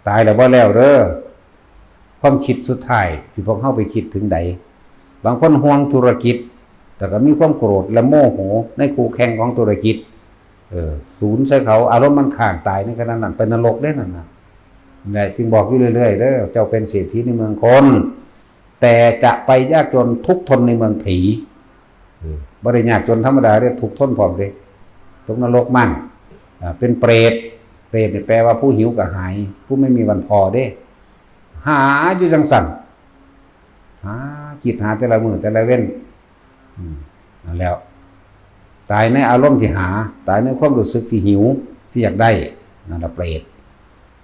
ตายแล้วบ่แล้วเด้อ ความคิดสุดท้ายที่พวกเฮาไปคิดถึงใด บางคนห่วงธุรกิจ แต่ก็มีความโกรธและโมโหในคู่แข่งของธุรกิจ เออ ศูนย์ใส่เขา อารมณ์มันค้าง ตายในขณะนั้น ไปนรกเด้นั่นน่ะ และจึงบอกอยู่เรื่อยๆเด้อ เจ้าเป็นเศรษฐีในเมืองคน แต่จะไปยากจนทุกข์ทนในเมืองผี เออ บ่ได้ยากจนธรรมดาเด้ ทุกข์ทนพร้อมเด้ ตกนรกมั่ง อ่า เป็นเปรต เปรตนี่แปลว่าผู้หิวกระหาย ผู้ไม่มีวันพอเด้ หาอยู่จังซั่น หาคิดหาแต่ละมื้อแต่ละเว็น อืม นั่นแล้ว ตายในอารมณ์ที่หา ตายในความรู้สึกที่หิว ที่อยากได้ นั่นละเปรต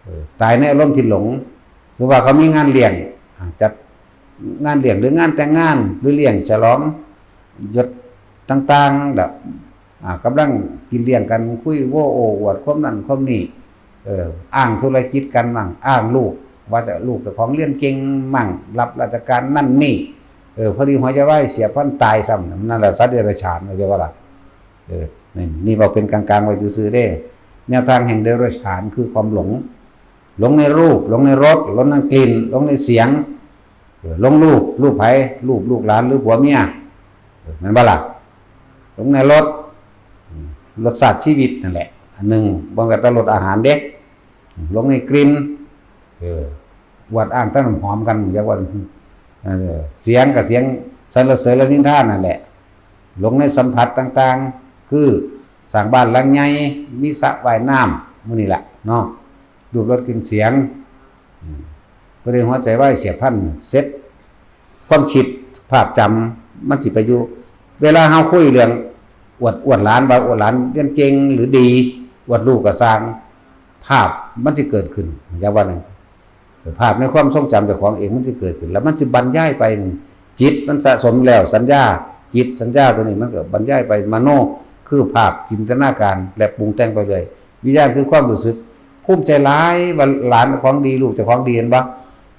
เออ ตายในอารมณ์ที่หลง สมมุติว่าเขามีงานเลี้ยง อ่า จัดงานเลี้ยงหรืองานแต่งงาน หรือเลี้ยงฉลองยศต่างๆ แบบ อ่า กำลังกินเลี้ยงกัน คุยโว้โอ้อวดความนั่นความนี่ เออ อ้างธุรกิจกันมั่ง อ้างลูก ว่าแต่ลูกเจ้าของเรียนเก่งมั่ง รับราชการนั่นนี่ เออ พอดีหัวใจวายเสียพลันตายซ้ำ นั่นแหละสัตว์เดรัจฉาน เข้าใจบ่ล่ะ เออ นี่ นี่เว้าเป็นกลางๆไว้ซื่อๆเด้ แนวทางแห่งเดรัจฉานคือความหลง หลงในรูป หลงในรส หลงในกลิ่น หลงในเสียง เออ หลงรูป รูปไผ รูปลูกหลานหรือผัวเมีย เออ แม่นบ่ล่ะ หลงในรส อืม รสชาติชีวิตนั่นแหละ อันหนึ่ง บ่แม่นแต่รสอาหารเด้ หลงในกลิ่น เออ อวดอ้างแต่น้ำหอมกัน อยากว่า เออ เสียงก็เสียงสรรเสริญและนินทานั่นแหละ หลงในสัมผัสต่างๆ คือสร้างบ้านหลังใหญ่ มีสระว่ายน้ำ หมู่นี้แหละเนาะ รูปรสกลิ่นเสียง อืม พอดีหัวใจวายเสียพลันเสร็จ ความคิดภาพจำมันสิไปอยู่ เวลาเฮาคุยเรื่องอวด อวดหลาน ว่าอวดหลานเรียนเก่งหรือดี อวดลูกก็ซ่าง ภาพมันสิเกิดขึ้น อย่าว่าหนึ่ง ภาพในความทรงจำเจ้าของเองมันสิเกิดขึ้น แล้วมันสิบรรยายไป จิตมันสะสมแล้วสัญญา จิตสัญญาตัวนี้มันก็บรรยายไป มโน คือภาพจินตนาการและปรุงแต่งไปเรื่อย วิญญาณคือความรู้สึก ภูมิใจหลายว่าหลานเจ้าของดี ลูกเจ้าของดี เห็นบ่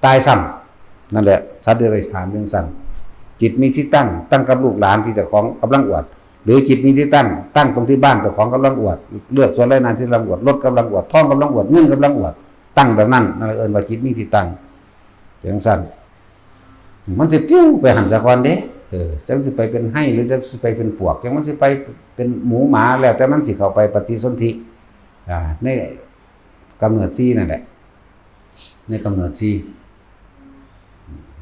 ตายซ้ำ นั่นแหละ สัตว์เดรัจฉานจั่งซั้น จิตมีที่ตั้ง ตั้งกับลูกหลานที่เจ้าของกำลังอวด หรือจิตมีที่ตั้ง ตั้งตรงที่บ้านเจ้าของกำลังอวด เลือกสวนไร่นาที่กำลังอวด รถกำลังอวด ทองกำลังอวด เงินกำลังอวด ตั้งแบบนั้น นั่นเอิ้นว่าจิตมีที่ตั้ง จั่งซั้น มันสิปิ้วไปหั้นซะก่อนเด้ เออ จักสิไปเป็นไฮ่หรือจักสิไปเป็นปวก จักมันสิไปเป็นหมูหมา แล้วแต่มันสิเข้าไปปฏิสนธิ อ่า ในกำเนิดสี่นั่นแหละ ในกำเนิดสี่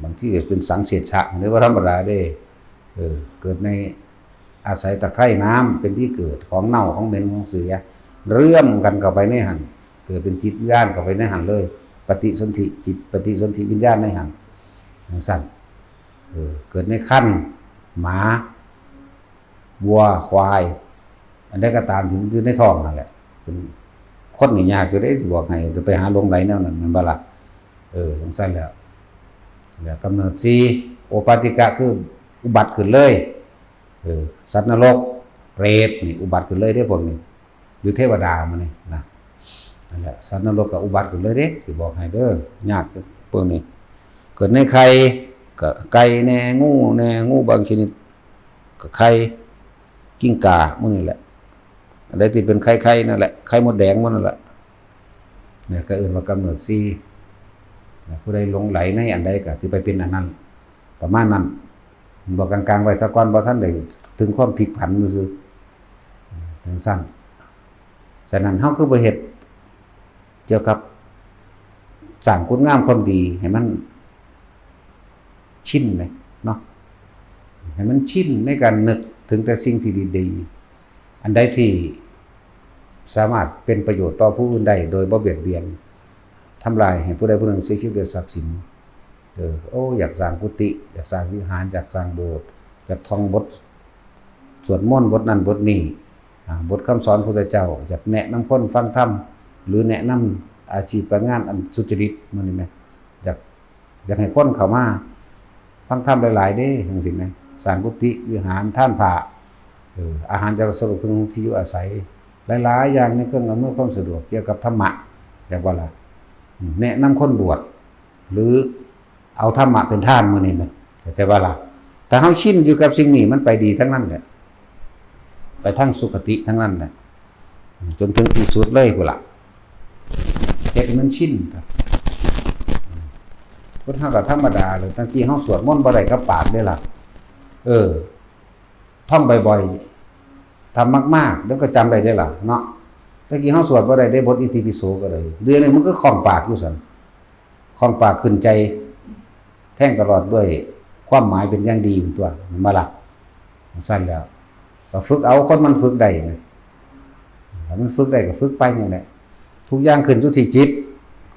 บางทีก็เป็นสังเสชะ หรือว่าธรรมดาเด้ เออ เกิดใน อาศัยตะไคร่น้ำเป็นที่เกิดของเน่าของเหม็นของเสีย เรื่อมกันเข้าไปในหั่น เกิดเป็นจิตวิญญาณเข้าไปในหั่นเลย ปฏิสนธิจิต ปฏิสนธิวิญญาณในหั่น จั่งซั้น เออ เกิดในครรภ์ หมา วัว ควาย อันใดก็ตามที่มันอยู่ในท้องนั่นแหละ เป็นคนนี่ยากอยู่เด้ สิบอกให้ จะไปหาหลงไหลแนวนั้น แม่นบ่ล่ะ เออ จั่งซั้นแหละ แล้วกำเนิดสี่ โอปปาติกะ คืออุบัติขึ้นเลย เออ สัตว์นรก เปรตนี่อุบัติขึ้นเลยเด้พวกนี้ หรือเทวดามานี่นะ นั่นแหละ สัตว์นรกก็อุบัติขึ้นเลยเด้ สิบอกให้เด้อ ยากพวกนี้ เกิดในไข่ ก็ไก่แน่ งูแน่ งูบางชนิด ก็ไข่ กิ้งก่า หมู่นี่แหละ อันใดที่เป็นไข่ๆ นั่นแหละ ไข่มดแดงหมู่นั่นแหละ เนี่ย ก็เอิ้นว่ากำเนิดสี่ นะ ผู้ใดหลงไหลในอันใดก็สิไปเป็นอันนั้น ประมาณนั้น บอกกลางๆ ไว้ซะก่อน บ่ทันได้ถึงความพลิกผันซื่อๆ จั่งซั้น ฉะนั้นเฮาคือบ่เฮ็ดเกี่ยวกับสร้างคุณงามความดีให้มันชินเลยเนาะ ให้มันชินในการนึกถึงแต่สิ่งที่ดีๆ อันใดที่สามารถเป็นประโยชน์ต่อผู้อื่นได้โดยบ่เบียดเบียน ทำลายให้ผู้ใดผู้หนึ่งเสียชีวิตด้วยทรัพย์สิน เออ โอ้ อยากสร้างกุฏิ อยากสร้างวิหาร อยากสร้างโบสถ์ อยากท่องบทสวดมนต์บทนั้นบทนี้ อ่า บทคำสอนพุทธเจ้า อยากแนะนำคนฟังธรรม หรือแนะนำอาชีพการงานอันสุจริต หมู่นี้แหม อยาก อยากให้คนเข้ามาฟังธรรมหลายๆ เด้ จั่งซี้แหม สร้างกุฏิวิหาร ทานผ้า เออ อาหารจักสรุปเครื่องที่อยู่อาศัย หลายๆ อย่างในเครื่องอำนวยความสะดวกเกี่ยวกับธรรมะ อยากว่าล่ะ อืม แนะนำคนบวช หรือเอาธรรมะเป็นทาน หมู่นี้แหม เข้าใจบ่ล่ะ ถ้าเฮาชินอยู่กับสิ่งนี้ มันไปดีทั้งนั้นแหละ ไปทางสุคติทั้งนั้นแหละ จนถึงที่สุดเลยพุ้นล่ะ เฮ็ดให้มันชินครับ คนเฮาก็ธรรมดาเลย ตั้งแต่เฮาสวดมนต์บ่ได้กับปากเด้ล่ะ เออ ท่องบ่อยๆ ทำมากๆ เดี๋ยวก็จำได้เด้ล่ะเนาะ ตั้งแต่เฮาสวดบ่ได้เด้ บทอิติปิโสก็ได้ เดี๋ยวนี้มันก็คล่องปากอยู่ซั่น คล่องปากขึ้นใจ แทงตลอดด้วยความหมายเป็นอย่างดีตัว แม่นบ่ล่ะ จั่งซั้นแล้ว ก็ฝึกเอา คนมันฝึกได้นะ ถ้ามันฝึกได้ก็ฝึกไปนั่นแหละ ทุกอย่างขึ้นอยู่ที่จิต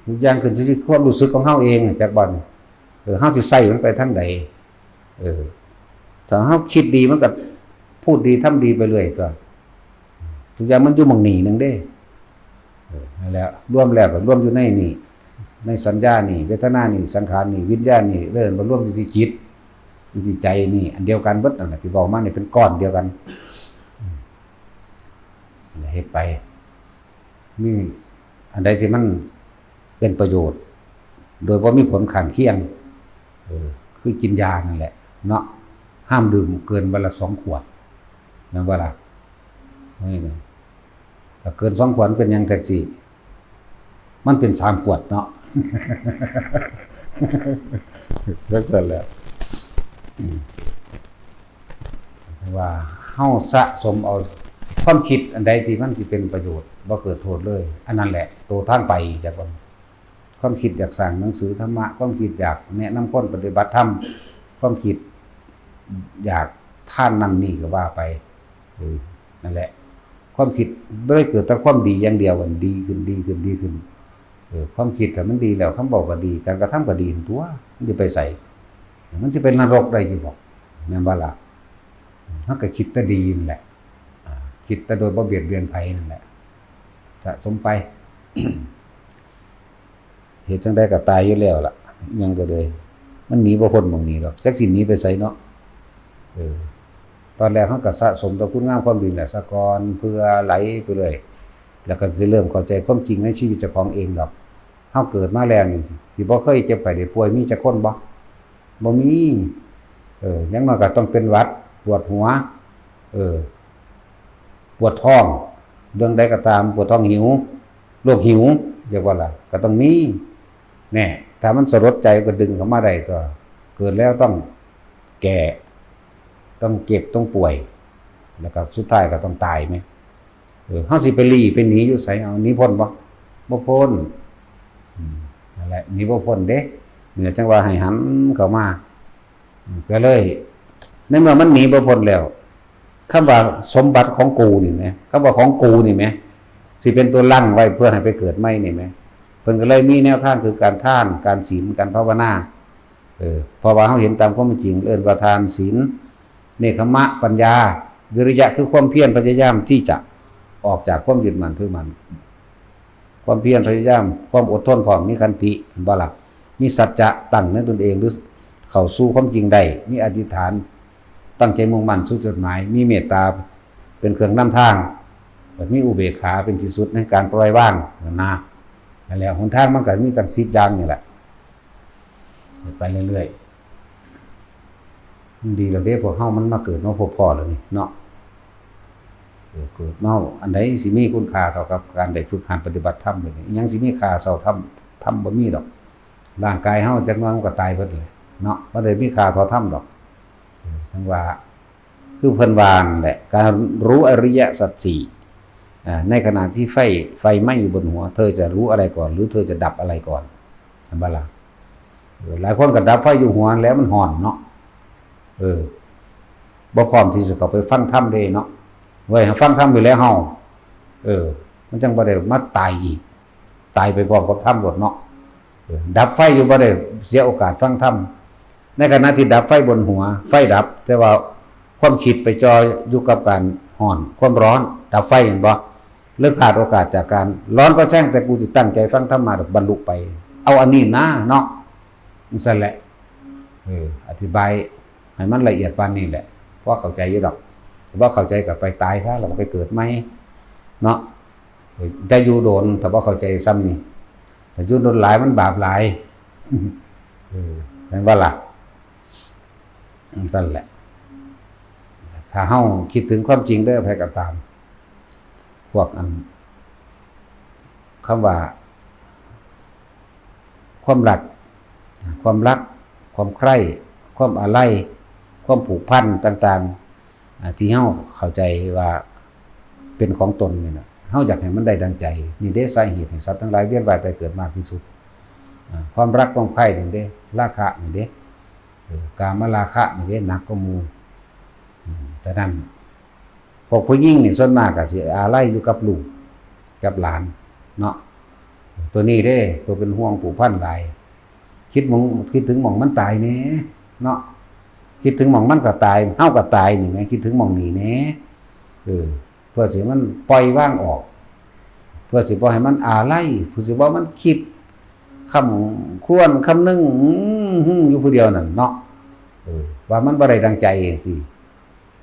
ทุกอย่างขึ้นอยู่ที่ความรู้สึกของเฮาเอง จักบ่ เออ เฮาสิใส่มันไปทางใด เออ ถ้าเฮาคิดดีมันก็พูดดีทำดีไปเรื่อยตัว ทุกอย่างมันอยู่หม่องนี้หนึ่งเด้ เออ นั่นแหละ รวมแล้วก็รวมอยู่ในนี่ ในสัญญานี่ เวทนานี่ สังขารนี่ วิญญาณนี่ เอิ้นว่ารวมอยู่ที่จิต อยู่ที่ใจนี่ อันเดียวกันเบิดนั่นแหละ ที่เว้ามานี่เป็นก้อนเดียวกัน อืม เฮ็ดไป มีอันใดที่มันเป็นประโยชน์ โดยบ่มีผลข้างเคียง เออ คือกินยานั่นแหละเนาะ ห้ามดื่มเกินวันละสองขวด แม่นบ่ล่ะ นี่นะ ถ้าเกินสองขวดมันเป็นหยังจั่งซี้ มันเป็นสามขวดเนาะ จั่งซั้นแหละ อืม ว่าเฮาสะสมเอาความคิดอันใดที่มันสิเป็นประโยชน์ บ่เกิดโทษเลย อันนั้นแหละ โตทางไป จักว่า ความคิดอยากสร้างหนังสือธรรมะ ความคิดอยากแนะนำคนปฏิบัติธรรม ความคิดอยากทานนั่นนี่ก็ว่าไป เออ นั่นแหละ ความคิดบ่ได้เกิดแต่ความดีอย่างเดียว อันดีขึ้น ดีขึ้น ดีขึ้น เออ ความคิดถ้ามันดีแล้ว คำเว้าก็ดี การกระทำก็ดีตัว มันสิไปไส มันสิไปนรกได้อยู่บ่ แม่นบ่ล่ะ เฮาก็คิดแต่ดีนั่นแหละ อ่า คิดแต่โดยบ่เบียดเบียนไผนั่นแหละ สะสมไป เฮ็ดจั่งใดก็ตายอยู่แล้วล่ะ หยังก็เลย มันหนีบ่พ้นหม่องนี้ดอก จักสิหนีไปไสเนาะ เออ ตอนแรกเฮาก็สะสมแต่คุณงามความดีแหละซะก่อน เผื่อไหลไปเรื่อย แล้วก็สิเริ่มเข้าใจความจริงในชีวิตเจ้าของเองดอก เฮาเกิดมาแล้วนี่ สิบ่เคยเจ็บไข้ได้ป่วย มีจักคนบ่ บ่มี เออ อย่างน้อยก็ต้องเป็นหวัด ปวดหัว เออ ปวดท้อง เรื่องใดก็ตาม ปวดท้องหิว โรคหิว เรียกว่าล่ะ ก็ต้องมี แน่ ถ้ามันสลดใจก็ดึงเข้ามาได้ตัว เกิดแล้วต้องแก่ ต้องเจ็บต้องป่วย แล้วก็สุดท้ายก็ต้องตายไหม เออ เฮาสิไปหลีไปหนีอยู่ไส เอา หนีพ้นบ่ บ่พ้น อืม นั่นแหละ หนีบ่พ้นเด้ เนี่ยจั่งว่าให้หันเข้ามา อืม ก็เลย ในเมื่อมันหนีบ่พ้นแล้ว คำว่าสมบัติของกูนี่แหม คำว่าของกูนี่แหม สิเป็นตัวลังไว้เพื่อให้ไปเกิดใหม่นี่แหม เพิ่นก็เลยมีแนวทางคือการทาน การศีล การภาวนา เออ เพราะว่าเฮาเห็นตามความเป็นจริง เอิ้นว่าทาน ศีล เนกขัมมะ ปัญญา วิริยะ คือความเพียรพยายามที่จะออกจากความยึดมั่นถือมั่น ความเพียรพยายาม ความอดทนพร้อม มีขันติ เห็นบ่ล่ะ มีสัจจะตั้งในตนเอง หรือเข้าสู่ความจริงได้ มีอธิษฐาน ตั้งใจมุ่งมั่นสู่จุดหมาย มีเมตตาเป็นเครื่องนำทาง มีอุเบกขาเป็นที่สุดในการปล่อยวาง นั่นนะ นั่นแหละ หนทางมันก็มีตั้งสิบอย่างนี่แหละ ไปเรื่อยๆ มันดีแล้วเด้ พวกเฮามันมาเกิดมาพบพ้อแล้วนี่เนาะ เออ เกิดมา อันใดสิมีคุณค่าเท่ากับการได้ฝึกหัดปฏิบัติธรรมเลยนี่ อิหยังสิมีค่าเท่าธรรม ธรรมบ่มีดอก ร่างกายเฮาจักหน่อยมันก็ตายเบิดเลยเนาะ บ่ได้มีค่าเท่าธรรมดอก เออ จั่งว่า คือเพิ่นว่านั่นแหละ การรู้อริยสัจสี่ อ่า ในขณะที่ไฟ ไฟไหม้อยู่บนหัว เธอจะรู้อะไรก่อน หรือเธอจะดับอะไรก่อน เห็นบ่ล่ะ เออ หลายคนก็ดับไฟอยู่หัวแล้วมันฮ้อนเนาะ เออ บ่พร้อมที่จะเข้าไปฟังธรรมเด้เนาะ ไว้ให้ฟังธรรมอยู่แล้วเฮา เออ มันจั่งบ่ได้มาตายอีก ตายไปพร้อมกับธรรมโลดเนาะ เออ ดับไฟอยู่บ่ได้เสียโอกาสฟังธรรม ในขณะที่ดับไฟบนหัว ไฟดับ แต่ว่าความคิดไปจ่ออยู่กับการฮ้อน ความร้อน ดับไฟเห็นบ่ เลยพลาดโอกาสจากการ ร้อนก็ช่าง แต่กูสิตั้งใจฟังธรรมะ บรรลุไป เอาอันนี้นะเนาะ จั่งซั้นแหละ เออ อธิบายให้มันละเอียดปานนี้แหละ พอเข้าใจอยู่ดอก บ่เข้าใจก็ไปตายซะ แล้วก็ไปเกิดใหม่เนาะ เออ แต่อยู่โดน ถ้าบ่เข้าใจซ้ำนี่ ถ้าอยู่โดนหลายมันบาปหลาย เออ แม่นบ่ล่ะ จั่งซั้นแหละ ถ้าเฮาคิดถึงความจริงเด้อ ไผก็ตาม พวกอัน คำว่า ความรัก ความรัก ความใคร่ ความอาลัย ความผูกพันต่างๆ อ่า ที่เฮาเข้าใจว่าเป็นของตนนี่นะ เฮาอยากให้มันได้ดังใจ นี่เด้สาเหตุให้สัตว์ทั้งหลายเวียนว่ายตายเกิดมากที่สุด อ่า ความรักความใคร่นี่เด้ ราคะนี่เด้ เออ กามราคะนี่เด้ หนักกว่าหมู่ อืม ฉะนั้น พวกผู้หญิงนี่ส่วนมากก็สิอาลัยอยู่กับลูก กับหลานเนาะ ตัวนี้เด้ ตัวเป็นห่วงผูกพันหลาย คิดหม่อง คิดถึงหม่องมันตายแหน่เนาะ คิดถึงหม่องมันก็ตาย เฮาก็ตายนี่แหม คิดถึงหม่องนี้แหน่ เออ เพื่อสิมันปล่อยวางออก เพื่อสิบ่ให้มันอาลัย เพื่อสิบ่ให้มันคิด คร่ำครวญคำนึง อืม อยู่ผู้เดียวนั่นเนาะ เออ ว่ามันบ่ได้ดังใจติ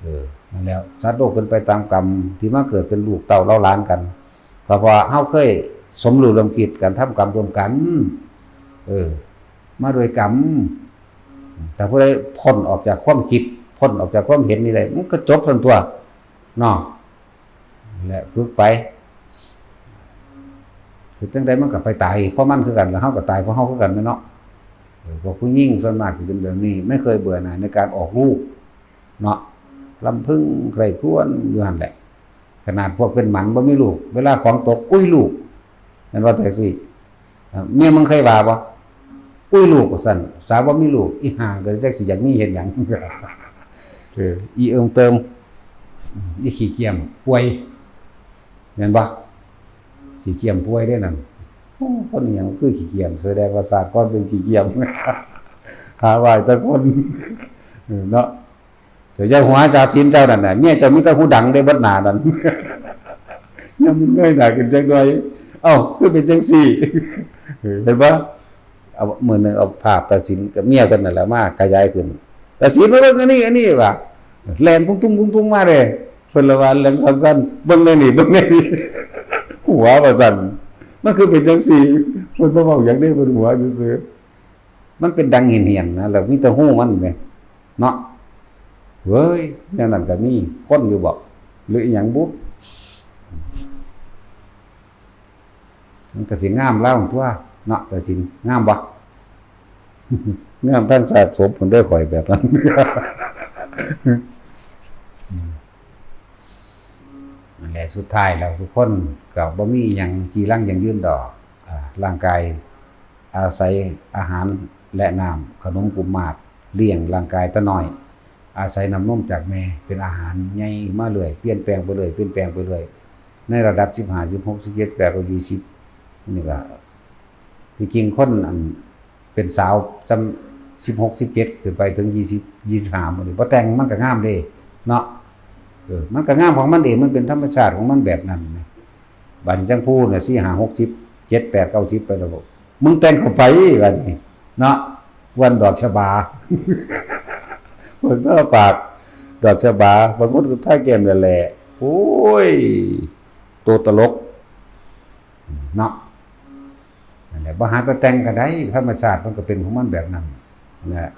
เออ นั่นแหล้ว สัตว์โลกเป็นไปตามกรรม ที่มาเกิดเป็นลูกเต้าเหล่าหลานกัน ก็เพราะเฮาเคยสมรู้ร่วมคิดกัน ทำกรรมร่วมกัน เออ มาด้วยกรรม แต่ผู้ใดพ้นออกจากความคิด พ้นออกจากความเห็นนี่ได้ มันก็จบซั่นตั๊ว เนาะ และฝึกไป คือจั่งใดมันก็ไปตายเพราะมันคือกัน แล้วเฮาก็ตายเพราะเฮาคือกันแม่นเนาะ เออ พวกผู้หญิงส่วนมากสิเป็นแบบนี้ ไม่เคยเบื่อหน่ายในการออกลูกเนาะ รำพึงใคร่ครวญอยู่หั่นแหละ ขนาดพวกเป็นหมันบ่มีลูก เวลาของตก อุ้ยลูก แม่นว่าจั่งซี้ อ่ะ เมียมึงเคยว่าบ่ อุ้ยลูก ว่าซั่น สาวบ่มีลูก อีห่าก็จักสิอยากมีเฮ็ดหยัง เออ อีเอิงเติม อีขี้เกียจป่วย แม่นบ่ ขี้เกียจป่วยเด้นั่น โอ้ คนอีหยังคือขี้เกียจ แสดงว่าชาติก่อนเป็นขี้เกียจ หาไหว้แต่คน เออ เนาะ เจ้าอย่าหัวเจ้าศีลเจ้านั่นน่ะ เมียเจ้ามีแต่หูดังเด้เบิดหน้านั่น ยังเงยหน้าขึ้นจักหน่อย เอ้า คือเป็นจังซี่ เห็นบ่ เอามื้อหนึ่งเอาภาพตาสินกับเมียเพิ่นนั่นแหละมาขยายขึ้น ตาสินมาเบิ่งอันนี้ อันนี้ว่ะ แล่นปุ้งตุ้งปุ้งตุ้งมาเลย เพิ่นละว่าเรื่องสำคัญ เบิ่งในนี่ เบิ่งในนี่ หัวว่าซั่น มันคือเป็นจังซี่ เพิ่นบ่เว้าหยังเด้ เพิ่นหัวซื่อๆ มันเป็นดังเหี่ยนๆ นะ แล้วมีแต่หูมันแหม เนาะ เว้ย แนวนั้นก็มี คนอยู่บ่ หรืออีหยังบุ มันก็สิงามลาวตั๊ว เนาะ แต่สิงามบ่ งามทั้งซากศพพุ้นเด้อ ข่อยแบบนั้น แต่สุดท้ายแล้วทุกคนก็บ่มีอิหยังจีรังยั่งยืนดอก อ่า ร่างกายอาศัยอาหารและน้ำ ขนมกุมมาศเลี้ยงร่างกายแต่น้อย อาศัยน้ำนมจากแม่เป็นอาหาร ใหญ่มาเรื่อย เปลี่ยนแปลงไปเรื่อย เปลี่ยนแปลงไปเรื่อย ในระดับสิบห้า สิบหก สิบเจ็ด แปด เก้า ยี่สิบ นี่ก็ ที่จริงคนอันเป็นสาวจำ สิบหก สิบเจ็ด ขึ้นไปถึง ยี่สิบ ยี่สิบห้า มื้อนี้บ่แต่งมันก็งามเด้เนาะ เออ มันก็งามของมันเอง มันเป็นธรรมชาติของมันแบบนั้นนะ บัดนี้จังผู้น่ะ สี่ ห้า หก สิบ เจ็ด แปด เก้า สิบ ไปแล้ว มึงแต่งเข้าไป บัดนี้เนาะ วันดอกชบา เพิ่นก็ฝากดอกชบา บางคนก็ทาแก้มแหล่ๆ โอ้ย ตัวตลก เนาะ นั่นแหละ บ่หาแต่แต่งก็ได้ ธรรมชาติมันก็เป็นของมันแบบนั้น นะ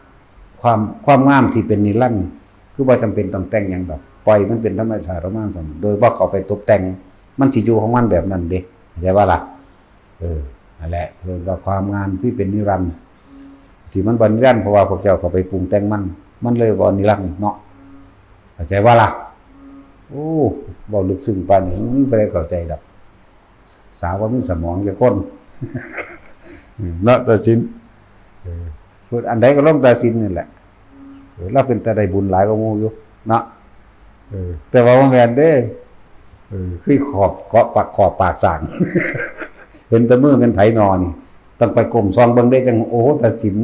ความ ความงามที่เป็นนิรันดร์ คือบ่จำเป็นต้องแต่งหยังดอก ปล่อยมันเป็นธรรมชาติของมันซั่น โดยบ่เข้าไปตกแต่ง มันสิอยู่ของมันแบบนั้นเด้ เข้าใจบ่ล่ะ เออ นั่นแหละ เรียกว่าความงามที่เป็นนิรันดร์ ที่มันบ่นิรันดร์ เพราะว่าพวกเจ้าเข้าไปปรุงแต่งมัน มันเลยบ่นิรันดร์เนาะ เข้าใจบ่ล่ะ โอ้ เว้าลึกซึ้งปานนี้ บ่มีผู้ใดเข้าใจดอก สาวบ่มีสมองจักคน เนาะ ตาสิน เออ พูดอันใดก็ลงตาสินนี่แหละ เออ ลาวเป็นตาได้บุญหลายกว่าหมู่อยู่ เนาะ เออ แต่ว่าบ่แม่นเด้ เออ คือขอบ เกาะปาก ขอบปากสร้าง เห็นแต่มือแม่นไผนอนี่ ต้องไปก้มส่องเบิ่งเด้ จัง โอ้ ตาสิน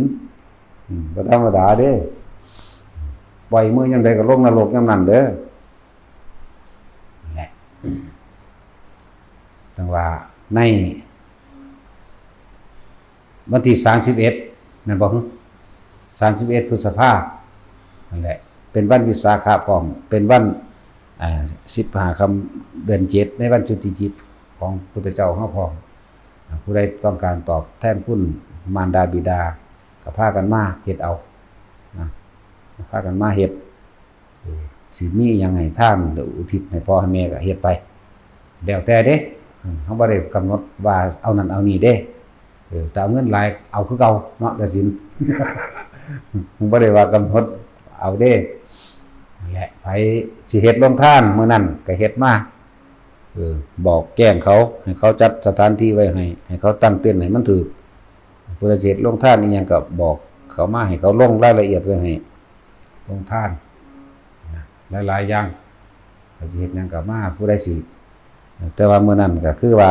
อืม บ่ธรรมดาเด้ ปล่อยมือยามใดก็ลงนรกยามนั้นเด้อ นั่นแหละ จั่งว่าในวันที่ สามสิบเอ็ด แม่นบ่ฮึ สามสิบเอ็ด พฤษภา นั่นแหละ เป็นวันวิสาขะพร้อม เป็นวัน อ่า สิบห้า ค่ำเดือนเจ็ด ในวันจุติจิตของพุทธเจ้าเฮาพร้อม อ่า ผู้ใดต้องการตอบแทนคุณมารดาบิดา ก็พากันมาเฮ็ดเอา นะ พากันมาเฮ็ด เออ สิมีหยังให้ทานหรืออุทิศให้พ่อให้แม่ก็เฮ็ดไป แล้วแต่เด้ เออ เฮาบ่ได้กำหนดว่าเอานั่นเอานี่เด้ เออ แต่เอาเงินหลายเอาคือเก่าเนาะ ตาสิน บ่ได้ว่ากำหนดเอาเด้ นั่นแหละ ไผสิเฮ็ดโรงทานมื้อนั้นก็เฮ็ดมา เออ บอกแจ้งเขา ให้เขาจัดสถานที่ไว้ให้ ให้เขาตั้งเต็นท์ให้มันถูก ผู้ใดสิเฮ็ดโรงทานอีหยังก็บอกเขามา ให้เขาลงรายละเอียดไว้ให้ โรงทาน นะ หลายๆ อย่าง เขาสิเฮ็ดหยังก็มา ผู้ใดสิ แต่ว่ามื้อนั้นก็คือว่า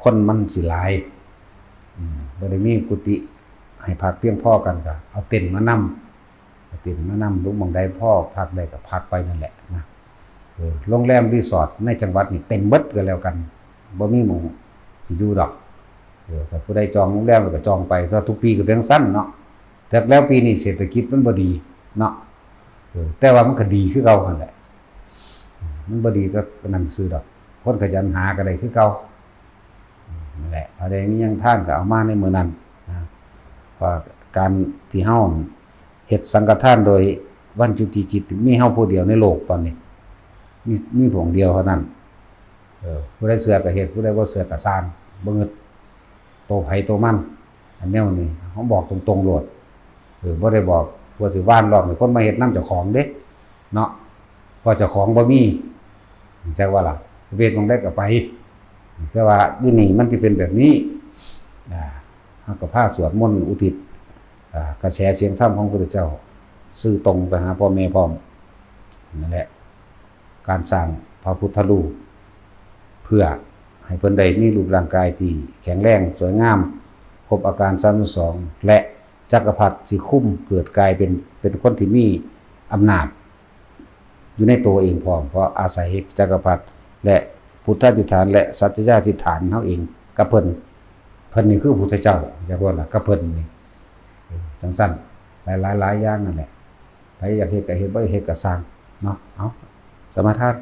คนมันสิหลาย อืม บ่ได้มีกุฏิให้พักเพียงพอกัน ก็เอาเต็นท์มานำ เอาเต็นท์มานำ ลงหม่องใดพอพักได้ก็พักไปนั่นแหละนะ เออ โรงแรมรีสอร์ทในจังหวัดนี่เต็มเบิดก็แล้วกัน บ่มีหม่องสิอยู่ดอก เออ ถ้าผู้ใดจองโรงแรมแล้วก็จองไป ถ้าทุกปีก็เป็นจั่งซั้นเนาะ แต่แล้วปีนี้เศรษฐกิจมันบ่ดีเนาะ เออ แต่ว่ามันก็ดีคือเก่าหั่นแหละ มันบ่ดีแต่นั้นซื่อดอก คนขยันหาก็ได้คือเก่า นั่นแหละ เอาได้มีหยังทานก็เอามาในมื้อนั้นนะ เพราะการที่เฮาเฮ็ดสังฆทานโดยวันจุติจิต มีเฮาผู้เดียวในโลกตอนนี้ มี มีพระองค์เดียวเท่านั้น เออ ผู้ใดเชื่อก็เฮ็ด ผู้ใดบ่เชื่อก็ซ่าง บ่งึด โตไผโตมัน อันแนวนี้เฮาบอกตรงๆ โลด เออ บ่ได้บอกเพื่อสิหว่านล้อมให้คนมาเฮ็ดนำเจ้าของเด้ เนาะ เพราะเจ้าของบ่มี จักว่าล่ะ เฮ็ดหม่องใดก็ไป แต่ว่าอยู่นี่มันสิเป็นแบบนี้ อ่า เฮาก็พาสวดมนต์อุทิศ อ่า กระแสเสียงธรรมของพระพุทธเจ้า สื่อตรงไปหาพ่อแม่พร้อม นั่นแหละ การสร้างพระพุทธรูป เพื่อให้เพิ่นได้มีรูปร่างกายที่แข็งแรง สวยงาม ครบอาการสามสิบสอง และจักรพรรดิสิคุมเกิดกลายเป็น เป็นคนที่มีอำนาจ อยู่ในตัวเองพร้อม เพราะอาศัยจักรพรรดิและพุทธาธิษฐานและสัตยาธิษฐานเฮาเองกับเพิ่น เพิ่นนี่คือพุทธเจ้า จักว่าล่ะ กับเพิ่นนี่ เออ จั่งซั้น หลายๆ หลายอย่างนั่นแหละ ไผอยากเฮ็ดก็เฮ็ด บ่อยากเฮ็ดก็ซ่างเนาะ เอา สมาทาน